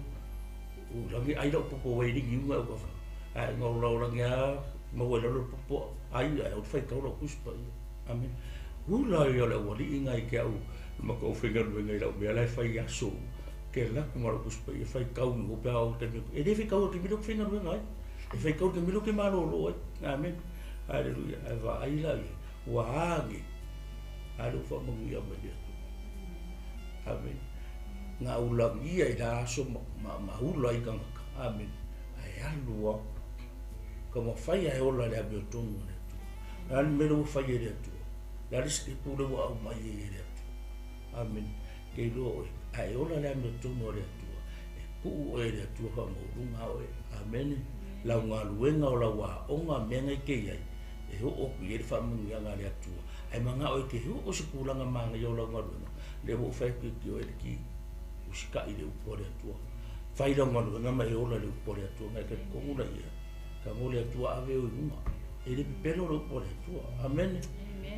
o lage ai lau popo wai ringi unga e ukafa. Ae ina o lau lage a, maua i lalo le popo, ai, ae o faitau lau Tusi Paia. Amene. Ula ia o le aualii ngai ke au, ma kou faigaluega i lau mea la e fai aso ke alu atu ma lou Tusi Paia faitau i o pe a oo i le taimi e le faitau i le taimi lea ou te faigaluega ai e faitau i le taimi lea ou te malolo ai amene aleluia ae vaai la i ai ua age a lea ua faamanuia mai le Atua amene na ulagia i la aso ma, ma, ma ula ai tagata amene ae alu lava taumafai ae ola i le amiotonu a le Atua o le a le mea lea ua fai e le Atua Le a le sitepu lea ua aumai ai e le Atua? Amene. Ke iloa oe, a e ola le amiotonu a le Atua, e tuu oe e le Atua faamaualuga oe. Amene. Lau galuega o lau aoga, mea na e te i ai, e oo atu i ai le faamanuiaga a le Atua. Ae manao e te oo i se tulaga manaia o lau galuega, lea ua ou fai atu ia te oe le ki, usitai i le upu a le Atua. Fai lau galuega ma e ola i le upu a le Atua, na e talitonu laia, Tago le Atua ave oe i luga. E le pepelo le upu a le Atua. Amene.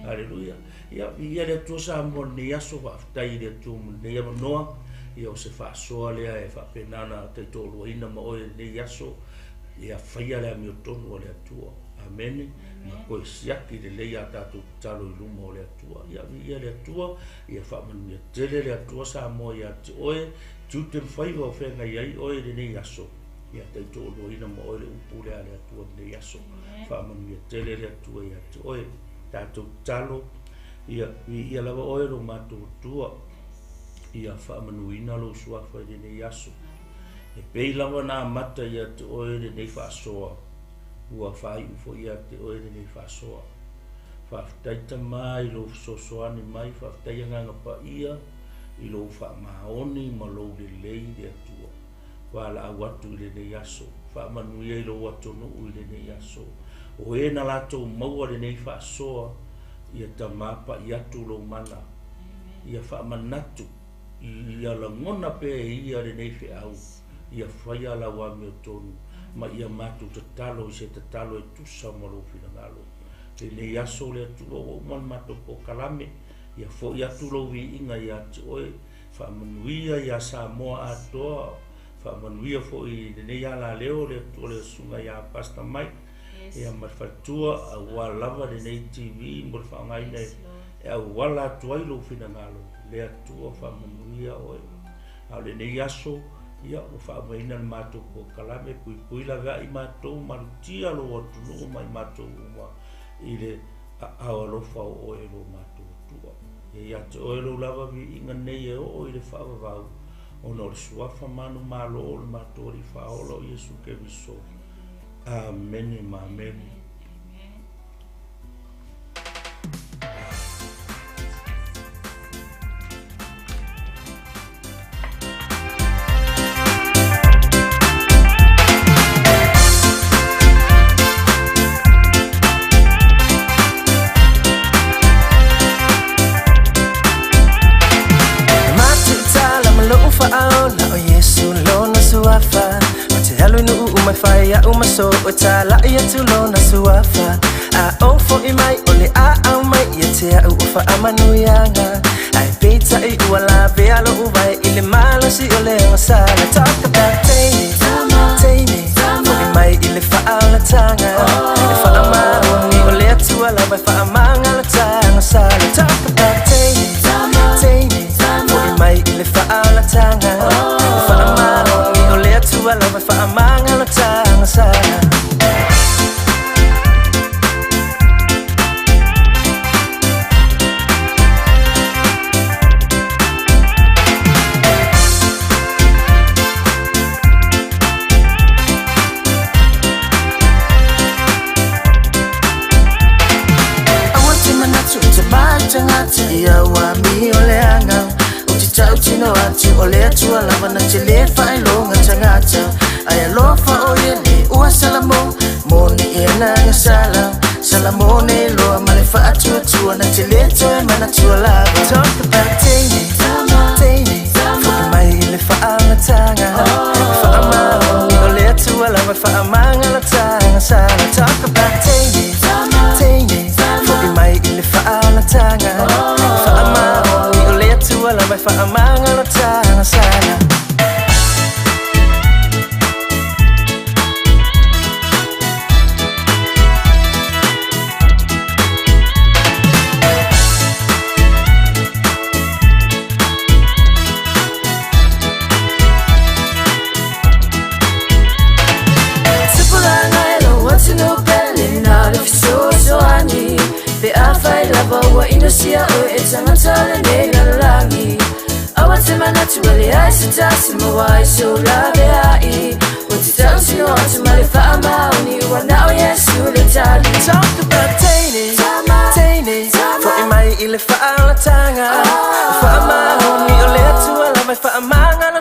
Aleluia. Ia, viia le Atua Samoa i lenei aso, faafetai i le Atua mo lenei avanoa. Ia, o se faasoa lea e faapena ona taitoaluaina ma oe i lenei aso. Ia faia le amiotonu a le Atua. Amene. Ma toe siaki lelei a tatou tatalo i luma o le Atua. Ia, viia le Atua. Ia faamanuia tele le Atua Samoa ia te oe. Tiute ma faiva o feagai ai oe i lenei aso. Ia taitoaluaina ma oe le upu lea a le Atua i lenei aso. Faamanuia tele le Atua ia te oe. Tatou tatalo, ia viia lava oe lo matou Atua, ia faamanuina lou suafa i lenei aso. E pei lava na amata ia te oe lenei faasoa, ua faaiu foi ia te oe lenei faasoa. Faafetai Tama i lou fesoasoani mai, faafetai Agaga Paia i lou faamaoni ma lou lelei le Atua. Valaau atu i lenei aso. Faamanuia i lou atunuu i lenei aso. O e na latou maua lenei faasoa, ia tama pai atu lou mana. Ia faamanatu, ia lagona pea e ia lenei feau, ia faia lau amiotonu, ma ia matou tatalo i se tatalo e tusa ma lou finagalo. Lenei aso le Atua ua uma le matou polokalame, ia foi atu lou viiga ia te oe, Faamanuia ia Samoa atoa, faamanuia foi i lenei alaleo le Atua le Susuga ia Pastor Mike ia ma le faletua aua lava lenei TV mo le faaaogaina e auala atu ai lou finagalo le Atua faamanuia oe. A o lenei aso ia ua faaumaina le matou polokalame puipui laveai matou malutia lou atunuu ma i matou uma i le aao alofa o oe lo matou Atua. Ia ia te oe lou lava viiga nei e oo i le faavavau, ona o le suafa manumalo o le matou Alii Faaola o Iesu Keriso. Amene ma amene. Uma whai au maso o tāla i atu lona suafa. A o fo i mai o le a au mai ia te au o wha amanuianga. Ai peita i ua la vea lo uwai i le malosi o le angasala. Talk about teine, teine, fo i mai i le whaalatanga. E wha amaoni o le atua lawa e wha amangalatanga sala. Talk about teine, teine, fo i mai i le whaalatanga. E wha amaoni o le atua lawa e wha amangalatanga sala. Ia ua mi o le anga o te tau tino atu o le atua lava na te le whailonga tangata. Ai alofa o ia le ua salamo moni e nanga sala. Salamone loa ma le whaatuatua na te le toe manatua lava. Talk about teine, teine, fo'i mai i le whaalatanga. Whaamaoni o le atua lava whaamangalatanga sala. Talk about teine, teine, fo'i mai i le whaalatanga. Whaamaoni o le atua lava whaamangalatanga sala. Lava ua inosia oe e tangata o lenei lalolagi. Aua te manatu e leai se tasi ma uai so laveai. Ua te tautino atu ma le faamaoni ua na o Iesu le tali. Talk about teine, teine, fo'i mai i le whaalatanga. Whaamaoni o le atua lava e whaamangalatanga